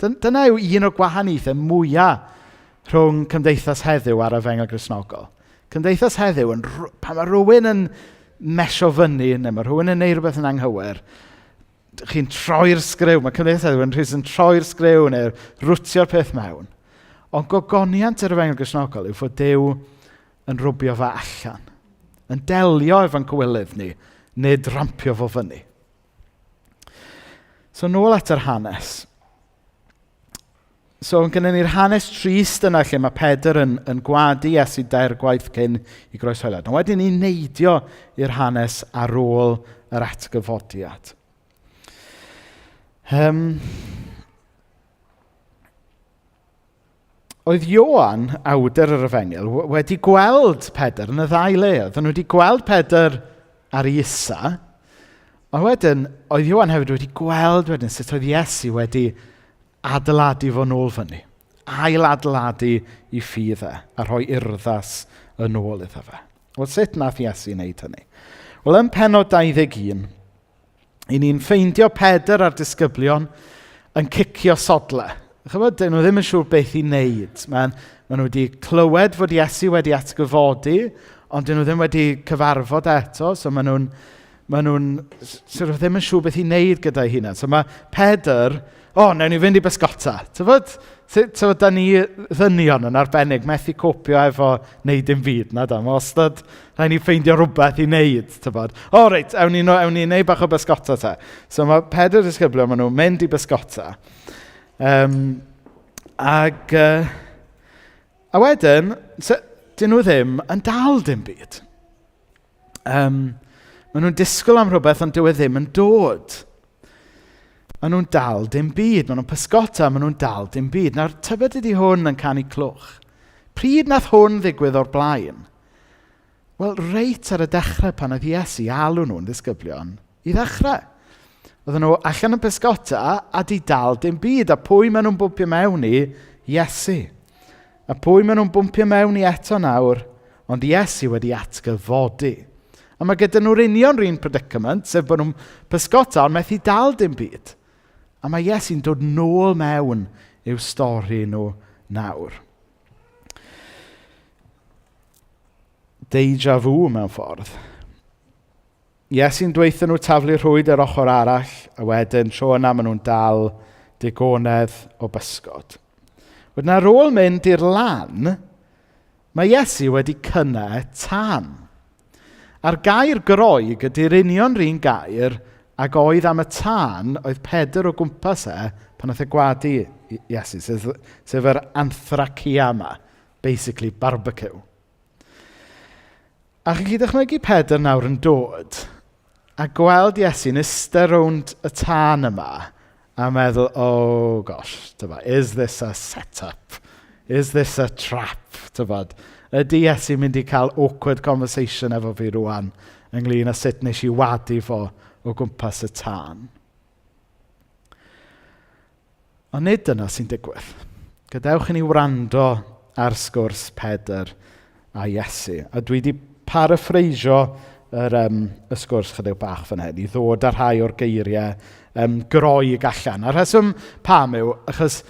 Speaker 2: Dyna yw un o'r gwahaniaethau mwyaf rhwng cymdeithas heddiw a'r Efengyl Gristnogol. Cymdeithas heddiw, pan mae rhywun yn mesio fyny, neu mae rhywun yn neud rhywbeth yn anghywir, chi'n troi'r sgriw, mae cymdeithas heddiw yn rhywun yn troi'r sgriw neu rwtio'r peth mewn. Ond gogoniant yr Efengyl Gristnogol yw fod Duw yn rwbio fe allan. Yn delio efo'n cywilydd ni, nid rampio fo fyny. So nôl at yr hanes. So gennym ni'r hanes trist yna lle mae Pedr yn, yn gwadu Iesu dair gwaith cyn i groeshoeliad. Ond wedyn ni'n neidio i'r hanes ar ôl yr atgyfodiad. Um, oedd Ioan, awdur yr efengyl, wedi gweld Pedr yn y ddau le. Oedden nhw wedi gweld Pedr ar ei isa, ond wedyn, oedd Ioan hefyd wedi gweld wedyn sut oedd Iesu wedi adeiladu fo nôl fyny. Ail adeiladu i ffydd e, a rhoi urddas yn ôl iddo fe. Wel, sut nath Iesu wneud hynny? Wel, yn penod 21, i ni'n ffeindio Pedr a'r disgyblion yn cicio sodle. Chybod, dyn nhw ddim yn siŵr beth i wneud. Maen, maen nhw wedi clywed fod Iesu wedi atgyfodi, ond dyn nhw ddim wedi cyfarfod eto, so maen nhw'n maen nhw'n sort of ddim yn siŵr beth i wneud gyda'i hunan. So mae Pedr, o, oh, newn ni fynd i bysgota. Tyfod, tyfod, da ni ddynion yn arbennig, methu copio efo wneud dim byd, na da. Mae wastad rhaid ni ffeindio rhywbeth i wneud, tyfod. O, oh, reit, ewn ni, ewn ni wneud bach o bysgota te. So mae Pedr disgyblion, maen nhw'n mynd i bysgota. Um, ag, uh, a wedyn, so, dyn nhw ddim yn dal dim byd. Um, maen nhw'n disgwyl am rhywbeth, ond dyw e ddim yn dod. Maen nhw'n dal dim byd. Maen nhw'n pysgota, maen nhw'n dal dim byd. Nawr, tybed ydy hwn yn canu clwch? Pryd nath hwn ddigwydd o'r blaen? Wel, reit ar y dechrau pan oedd Iesu alw nhw'n ddisgyblion i ddechrau. Oedden nhw allan yn pysgota a di dal dim byd. A pwy maen nhw'n bwmpio mewn i? Iesu. A pwy maen nhw'n bwmpio mewn i eto nawr? Ond Iesu wedi atgyfodi. A mae gyda nhw'r union rhan predicament, sef bod nhw'n pysgota ond methu dal dim byd. A mae Iesu'n dod nôl mewn i'w stori nhw nawr. Deja vu mewn ffordd. Iesu'n dweithio nhw taflu rhwyd yr ochr arall, a wedyn tro yna maen nhw'n dal digonedd o bysgod. Wedyn ar ôl mynd i'r lan, mae Iesu wedi cynnau tân. A'r gair groeg ydy'r union rhan gair ag oedd am y tân oedd Pedr o gwmpas e pan oedd e gwadu Iesu, sef, sef yr anthracia yma, basically barbecue. A chi'n gallu dychmygu Pedr nawr yn dod a gweld Iesu'n eistedd rownd y tân yma a meddwl, oh gosh, tyfa, is this a set-up? Is this a trap? Tyfod, ydy Iesu mynd i cael awkward conversation efo fi rwan ynglyn â sut nes i wadu fo o gwmpas y tân? Ond nid dyna sy'n digwydd. Gadewch i ni wrando ar sgwrs Pedr a Iesu. A dwi wedi paraffreisio yr, um, y sgwrs chydig bach fan hyn i ddod â rhai o'r geiriau um, groeg allan. A rheswm pam yw, achos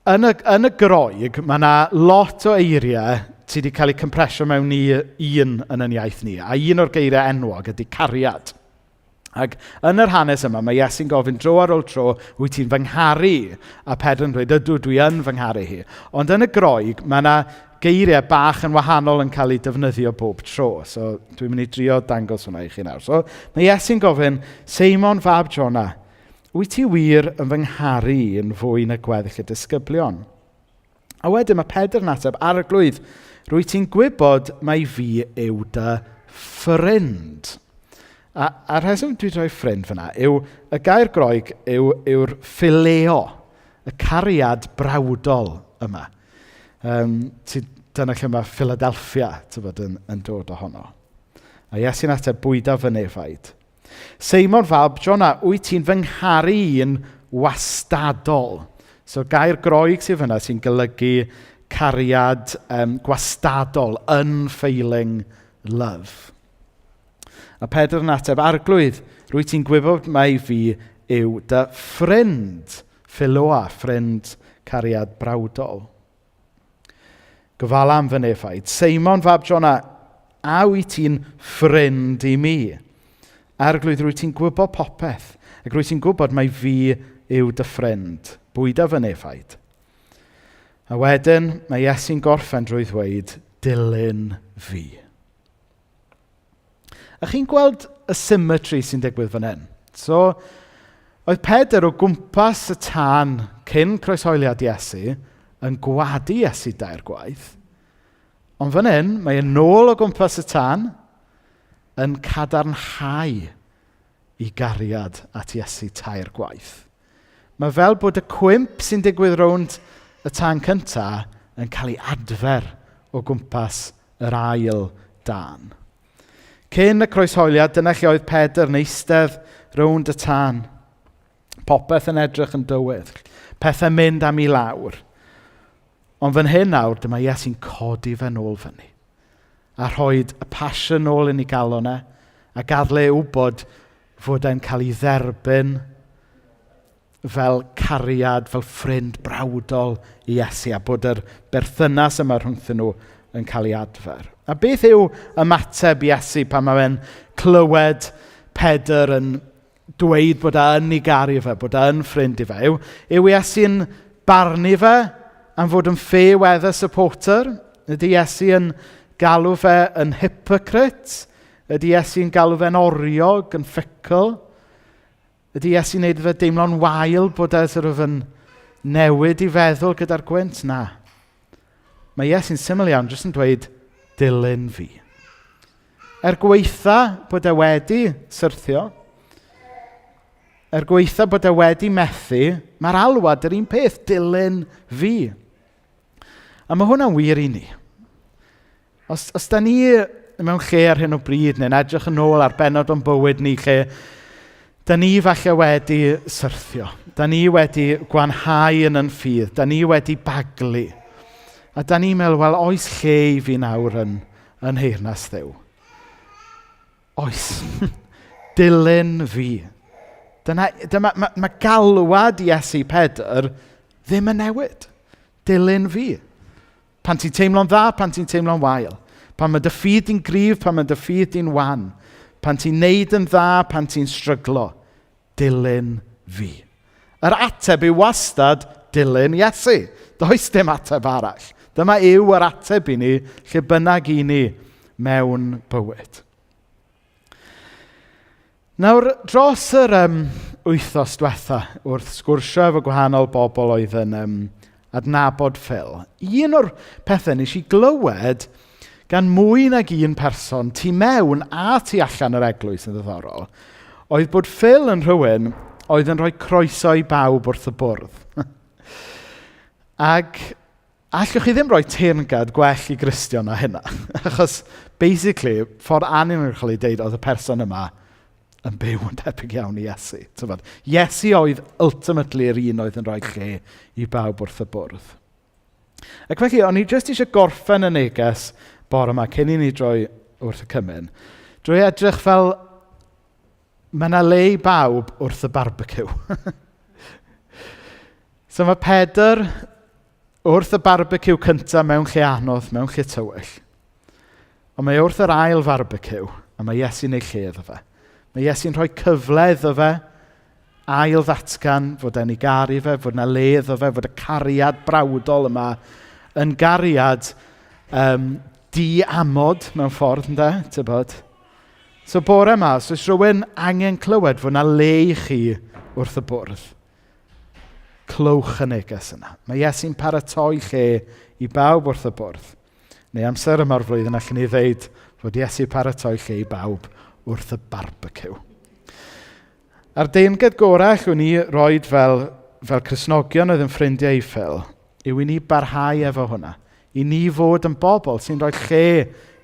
Speaker 2: yn y, yn y groeg mae yna lot o eiriau sydd wedi cael eu compresio mewn i un yn yn iaith ni. A un o'r geiriau enwog ydy cariad. Ac yn yr hanes yma, mae Iesu'n gofyn dro ar ôl tro, wyt ti'n fy ngharu? A Pedr yn dweud, ydw, dwi yn fy ngharu hi. Ond yn y Groeg, mae yna geiriau bach yn wahanol yn cael eu defnyddio bob tro. So dwi'n mynd i drio dangos hwnna i chi nawr. So mae Iesu'n gofyn, Seimon fab Jona, wyt ti wir yn fy ngharu i'n fwy na gweddill y disgyblion? A wedyn mae Pedr yn ateb, arglwydd, rwy ti'n gwybod mai fi yw dy ffrind. A, a rheswm dwi'n rhoi ffrind fyna yw, y gair groeg yw, yw'r phileo, y cariad brawdol yma. Um, ti, dyna lle mae Philadelphia bod, yn, yn dod ohono. A Iesu'n ateb bwyda fy nefaid. Seimon fab Jona, wyt ti'n fy ngharu i'n wastadol? So gair groeg sydd fyna sy'n golygu cariad um, gwastadol, unfailing love. A Pedr yn ateb, arglwydd, rwy ti'n gwybod mai fi yw dy ffrind, Philoa, ffrind cariad brawdol. Gofala am fy nefaid. Seimon fab Jona, a wyt ti'n ffrind i mi? Arglwydd, rwy ti'n gwybod popeth, ac rwy ti'n gwybod mai fi yw dy ffrind. Bwyda fy nefaid. A wedyn, mae Iesu'n gorffen drwy ddweud, dilyn fi. A chi'n gweld y symmetry sy'n digwydd fan hyn? So, Oedd Pedr o gwmpas y tân cyn croeshoeliad Iesu yn gwadu Iesu dair gwaith. Ond fan hyn, mae e'n nôl o gwmpas y tân yn cadarnhau i gariad at Iesu tair gwaith. Mae fel bod y cwymp sy'n digwydd rownd y tân cynta yn cael ei adfer o gwmpas yr ail dân. Cyn y croeshoeliad, dyna lle oedd Pedr yn eistedd rownd y tân. Popeth yn edrych yn dywyll. Pethau'n mynd am i lawr. Ond fan hyn nawr, dyma Iesu'n codi fe nôl fyny. A rhoi y passion nôl yn ei galon e, a gadael e wybod fod e'n cael ei dderbyn fel cariad, fel ffrind brawdol i Iesu, a bod yr berthynas yma rhwngthyn nhw yn cael ei adfer. A beth yw ymateb Iesu pan mae fe'n clywed Pedr yn dweud bod e yn ei garu fe, bod e yn ffrind i fe? Yw, yw Iesu'n barnu fe am fod yn fair weather supporter? Ydy Iesu yn galw fe yn hypocrite? Ydy Iesu'n galw fe'n oriog, yn fickle? Ydy Iesu'n neud fe deimlo'n wael bod e sort of yn newid i feddwl gyda'r gwynt? Na. Mae Iesu'n syml iawn, jyst yn dweud, dilyn fi. Er gweitha bod e wedi syrthio, er gweitha bod e wedi methu, mae'r alwad yr un peth, dilyn fi. A mae hwnna'n wir i ni. Os, os da ni mewn lle ar hyn o bryd, neu'n edrych yn ôl ar bennod o'n bywyd ni lle da ni falle wedi syrthio, da ni wedi gwanhau yn yn ffydd, da ni wedi baglu. A da ni'n meddwl, wel, oes lle i fi nawr yn, yn nheyrnas Dduw? Oes. Dilyn fi. Dyna, dyma, mae, mae galwad Iesu Pedr ddim yn newid. Dilyn fi. Pan ti'n teimlo'n dda, pan ti'n teimlo'n wael. Pan mae dy ffydd di'n gryf, pan mae dy ffydd di'n wan. Pan ti'n neud yn dda, pan ti'n stryglo. Dilyn fi. Yr ateb yw wastad dilyn Iesu. Does dim ateb arall. Dyma yw yr ateb i ni, lle bynnag i ni mewn bywyd. Nawr, dros yr um, wythnos diwetha, wrth sgwrsio efo gwahanol bobl oedd yn um, adnabod Phil, un o'r pethau nes i glywed gan mwy nag un person tu mewn a tu allan yr eglwys yn ddiddorol, oedd bod Phil yn rhywun oedd yn rhoi croeso i bawb wrth y bwrdd. Ac Allwch chi ddim rhoi teyrngad gwell i Gristion na hynna. Achos, basically, ffordd anuniongyrchol i deud oedd y person yma yn byw yn debyg iawn i Iesu. Tybod, Iesu oedd ultimately yr un oedd yn rhoi lle i bawb wrth y bwrdd. Ac felly, o'n i jyst eisiau gorffen y neges bore yma cyn i ni droi wrth y cymun, drwy edrych fel mae yna le i bawb wrth y barbeciw. So mae Pedr wrth y barbeciw cyntaf mewn lle anodd, mewn lle tywyll. Ond mae wrth yr ail farbeciw, a mae Iesu'n ei lle iddo fe. Mae Iesu'n rhoi cyfle iddo fe ail ddatgan fod e'n ei garu fe, fod yna le iddo fe, fod y cariad brawdol yma yn gariad um, di-amod mewn ffordd, ynddo, tybod? So bore yma, os oes rhywun angen clywed fod yna le i chi wrth y bwrdd, Clywch y neges yna. Mae Iesu'n paratoi lle i bawb wrth y bwrdd. Neu amser yma'r flwyddyn allwn ni ddeud fod Iesu paratoi lle i bawb wrth y barbeciw. A'r deyrnged gorau allwn ni roed fel, fel Cristnogion oedd yn ffrindiau i Phil yw i ni barhau efo hwnna. I ni fod yn bobl sy'n rhoi lle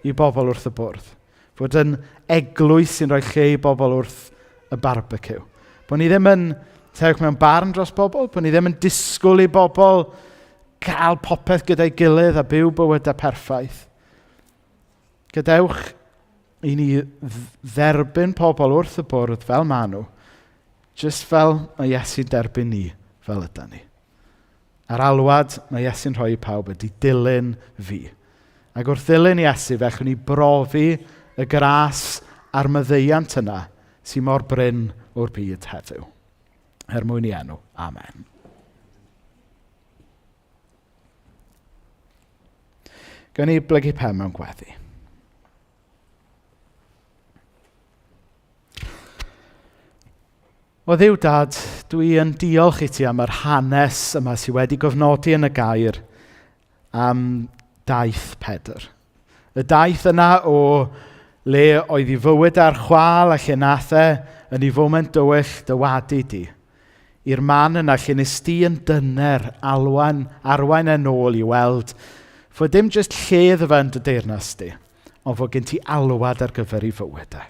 Speaker 2: i bobl wrth y bwrdd. Fod yn eglwys sy'n rhoi lle i bobl wrth y barbeciw. Bod ni ddim yn sefyll mewn barn dros bobl, bod ni ddim yn disgwyl i bobl gael popeth gyda'i gilydd a byw bywydau perffaith. Gadewch i ni dderbyn pobl wrth y bwrdd fel maen nhw, jyst fel mae Iesu'n derbyn ni fel yda ni. A'r alwad mae Iesu'n rhoi i pawb ydy dilyn fi. Ac wrth ddilyn Iesu, fe allwn ni brofi y gras a'r maddeuant yna sy'n mor brin o'r byd heddiw. Er mwyn i enw. Amen. Gawn ni blygu pen mewn gweddi. O Dduw Dad, dwi yn diolch i ti am yr hanes yma sydd wedi gofnodi yn y gair am daith Pedr. Y daith yna o le oedd ei fywyd ar chwâl a lle nath e yn ei foment dywyll dywadu di. I'r man yna lle nes di yn dyner alwan, arwain e nôl i weld fod dim jyst lle iddo fe yn dy deyrnas di, ond fod gen ti alwad ar gyfer ei fywyd e.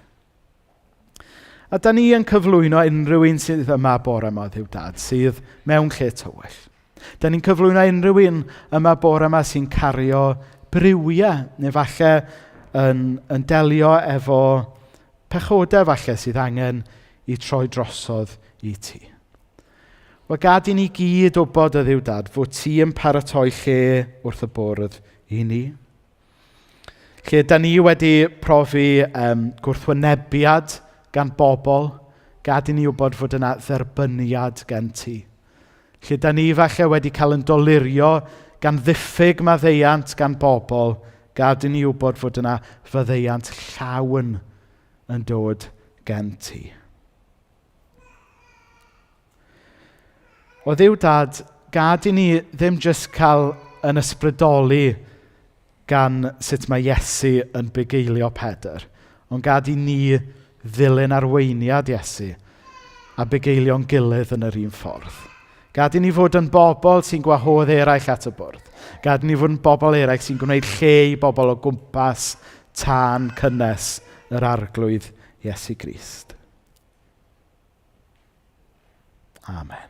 Speaker 2: A da ni yn cyflwyno unrhyw un sydd yma bore yma, Dduw Dad, sydd mewn lle tywyll. Da ni'n cyflwyno unrhyw un yma bore yma sy'n cario briwiau, neu falle yn, yn delio efo pechodau falle sydd angen i troi drosodd i ti. Wel, gad i ni gyd wybod o Dduw Dad fod ti yn paratoi lle wrth y bwrdd i ni. Lle da ni wedi profi um, gwrthwynebiad gan bobl, gad i ni wybod fod yna dderbyniad gen ti. Lle da ni falle wedi cael yn dolurio gan ddiffyg maddeuant gan bobl, gad i ni wybod fod yna faddeuant llawn yn dod gen ti. O Dduw Dad, gad i ni ddim jyst cael yn ysbrydoli gan sut mae Iesu yn bugeilio Pedr, ond gad i ni ddilyn arweiniad Iesu a bugeilio'n gilydd yn yr un ffordd. Gad i ni fod yn bobl sy'n gwahodd eraill at y bwrdd. Gad i ni fod yn bobl eraill sy'n gwneud lle i bobl o gwmpas tân cynnes yr Arglwydd Iesu Grist. Amen.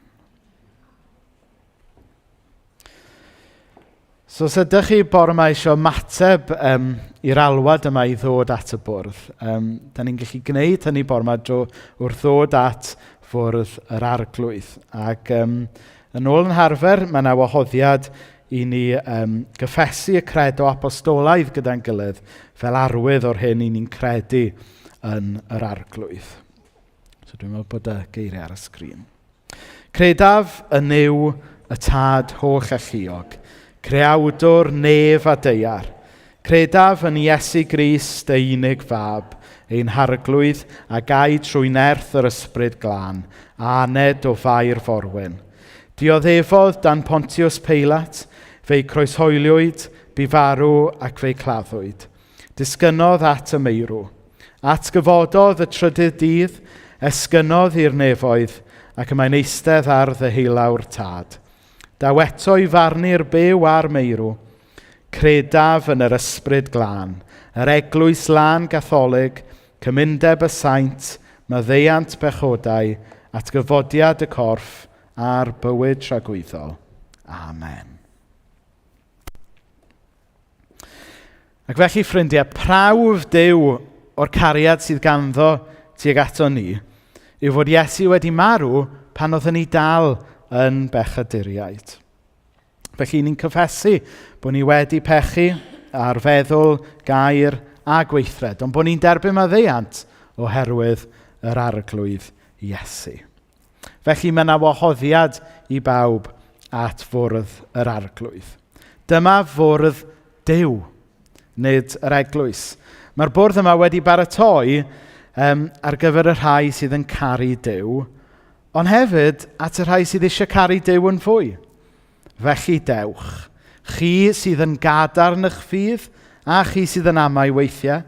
Speaker 2: So os ydych chi bore yma eisiau ymateb um, i'r alwad yma i ddod at y bwrdd, um, da ni'n gallu gwneud hynny bore yma drwy wrth ddod at fwrdd yr arglwydd. Ac um, yn ôl yn harfer, mae yna wahoddiad i ni um, gyffesu y credo apostolaidd gyda'n gilydd fel arwydd o'r hyn i ni'n credu yn yr arglwydd. So dwi'n meddwl bod y geiriau ar y sgrin. Credaf yn Nuw y Tad holl alluog, creawdwr nef a deiar. Credaf yn Iesu Grist, ei unig fab, ein harglwydd a gai trwy nerth yr ysbryd glân, a aned o fai'r forwyn. Dioddefodd dan Pontius Peilat, fe'i croeshoeliwyd, bu farw ac fe'i claddwyd. Disgynnodd at y meirw. Atgyfododd y trydydd dydd, esgynnodd i'r nefoedd, ac y mae'n eistedd ar ddeheulaw'r Tad. Daw eto i farnu'r byw a'r meirw. Credaf yn yr Ysbryd Glân, yr Eglwys Lân Gatholig, cymundeb y saint, maddeuant pechodau, atgyfodiad y corff, a'r bywyd tragwyddol. Amen. Ac felly, ffrindiau, prawf Duw o'r cariad sydd ganddo tuag ato ni yw fod Iesu wedi marw pan oeddwn ni dal yn bechaduriaid. Felly ni'n cyffesu bod ni wedi pechu ar feddwl, gair a gweithred, ond bod ni'n derbyn maddeuant oherwydd yr arglwydd Iesu. Felly mae yna wahoddiad i bawb at fwrdd yr arglwydd. Dyma fwrdd Duw, nid yr eglwys. Mae'r bwrdd yma wedi baratoi um, ar gyfer y rhai sydd yn caru Duw, ond hefyd at y rhai sydd eisiau caru Duw yn fwy. Felly dewch, chi sydd yn gadarn eich ffydd, a chi sydd yn amau weithiau,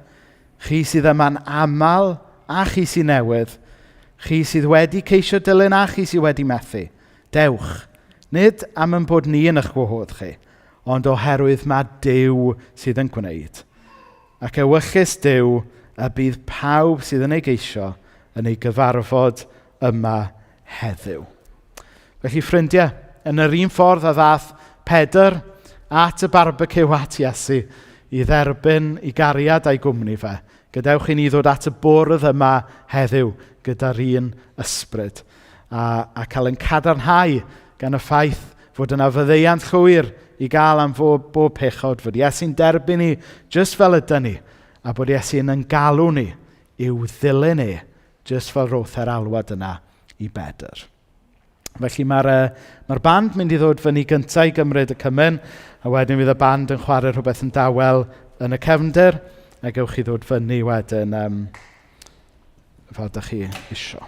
Speaker 2: chi sydd yma'n aml, a chi sy'n newydd, chi sydd wedi ceisio dilyn a chi sydd wedi methu. Dewch, nid am yn bod ni yn eich gwahodd chi, ond oherwydd mae Duw sydd yn gwneud. Ac ewyllys Duw y bydd pawb sydd yn ei geisio yn ei gyfarfod yma heddiw. Felly ffrindiau, yn yr un ffordd a ddath Pedr at y barbeciw at Iesu i dderbyn i gariad a'i gwmni fe, gadewch i ni ddod at y bwrdd yma heddiw gyda'r un ysbryd a, a cael ein cadarnhau gan y ffaith fod yna fyddeiant llwyr i gael am fob, bob pechod, fod Iesu'n derbyn ni jyst fel ydy ni, a bod Iesu'n yn galw ni i'w ddilyn e, jyst fel roth e'r alwad yna i Bedr. Felly mae'r uh, mae band mynd i ddod fyny gyntaf i gymryd y cymun, a wedyn fydd y band yn chwarae rhywbeth yn dawel yn y cefndir, a gewch chi ddod fyny wedyn um, fel ydych chi isio.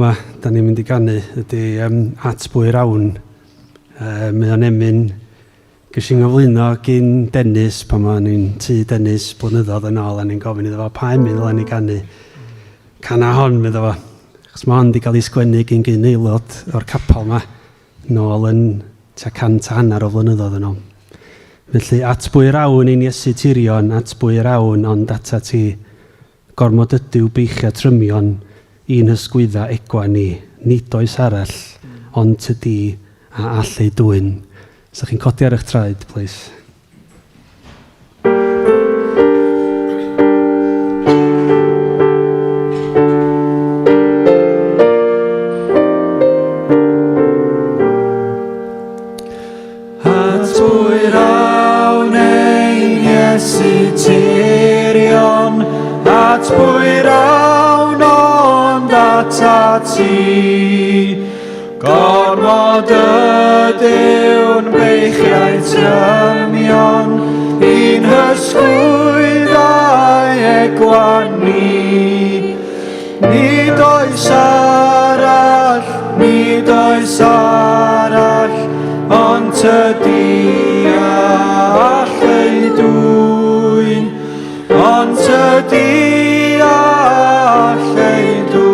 Speaker 3: Yma, da ni'n mynd i ganu ydy um, At Bwy Rawn. Mae o'n emyn ges i'n nghyflwyno gyn Dennis pan o'n i'n tŷ Dennis blynyddoedd yn ôl a ni'n gofyn iddo fo pa emyn ddylen ni ganu. Cana hon, medda fo. Achos mae hon wedi cael ei sgwennu gyn gyn aelod o'r capel yma nôl yn tua 150 o flynyddoedd yn ôl. Felly, at bwy yr awn ein Iesu tirion, at bwy yr awn ond ata ti. Gormod ydyw beichiau trymion i'n hysgwydda egwa ni, nid oes arall ond ty di a all eu dwyn. Sa chi'n codi ar eich traed, plis?
Speaker 1: At pwy'r awn ein Iesu tirion, at pwy'r awn ond atat ti. Gormod ydyw'n beichiau trymion, i'n hysgwyddau egwan ni. Nid oes arall, nid oes arall, ond tydi a all ei dwyn, ond tydi a all ei dwyn.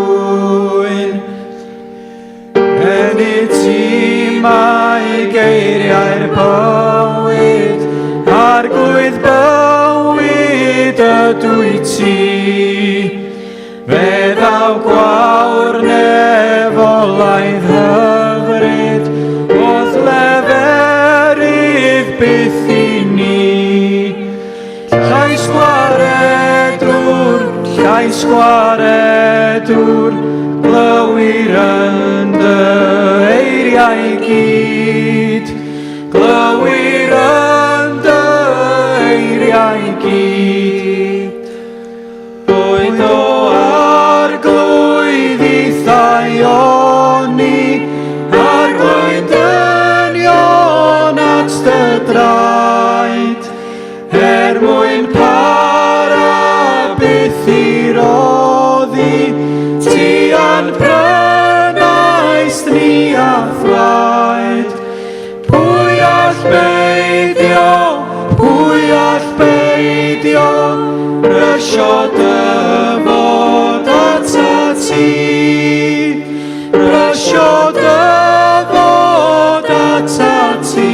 Speaker 1: En i ti mae geiriau'r bywyd, arglwydd bywyd ydw i ti. Fe ddaw gwawr nefolaidd hyfryd, wrth leferydd byth i ni. Llais gwaredwr, llais gwaredwr, glywir yn dy eiriau gyd. Glywir yn dy eiriau gyd. Boed o arglwydd ithau oni, arglwydd dynion at dy draed, er mwyn para byth i roddi, ti a'n prynaist ni a thwaed. Pwy all beidio, pwy all beidio, brysio dyfod atat ti. Brysio dyfod atat ti.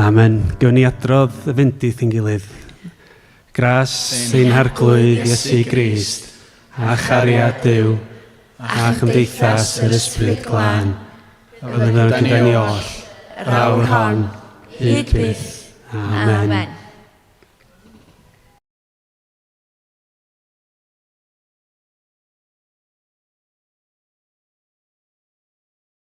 Speaker 3: Amen. Gewn ni adrodd y fendith i'n gilydd. Gras ein Harglwydd Iesu Grist, a chariad Duw, a chymdeithas yr Ysbryd Glân, fyddo gyda ni oll, yr awr hon, hyd byth. Amen.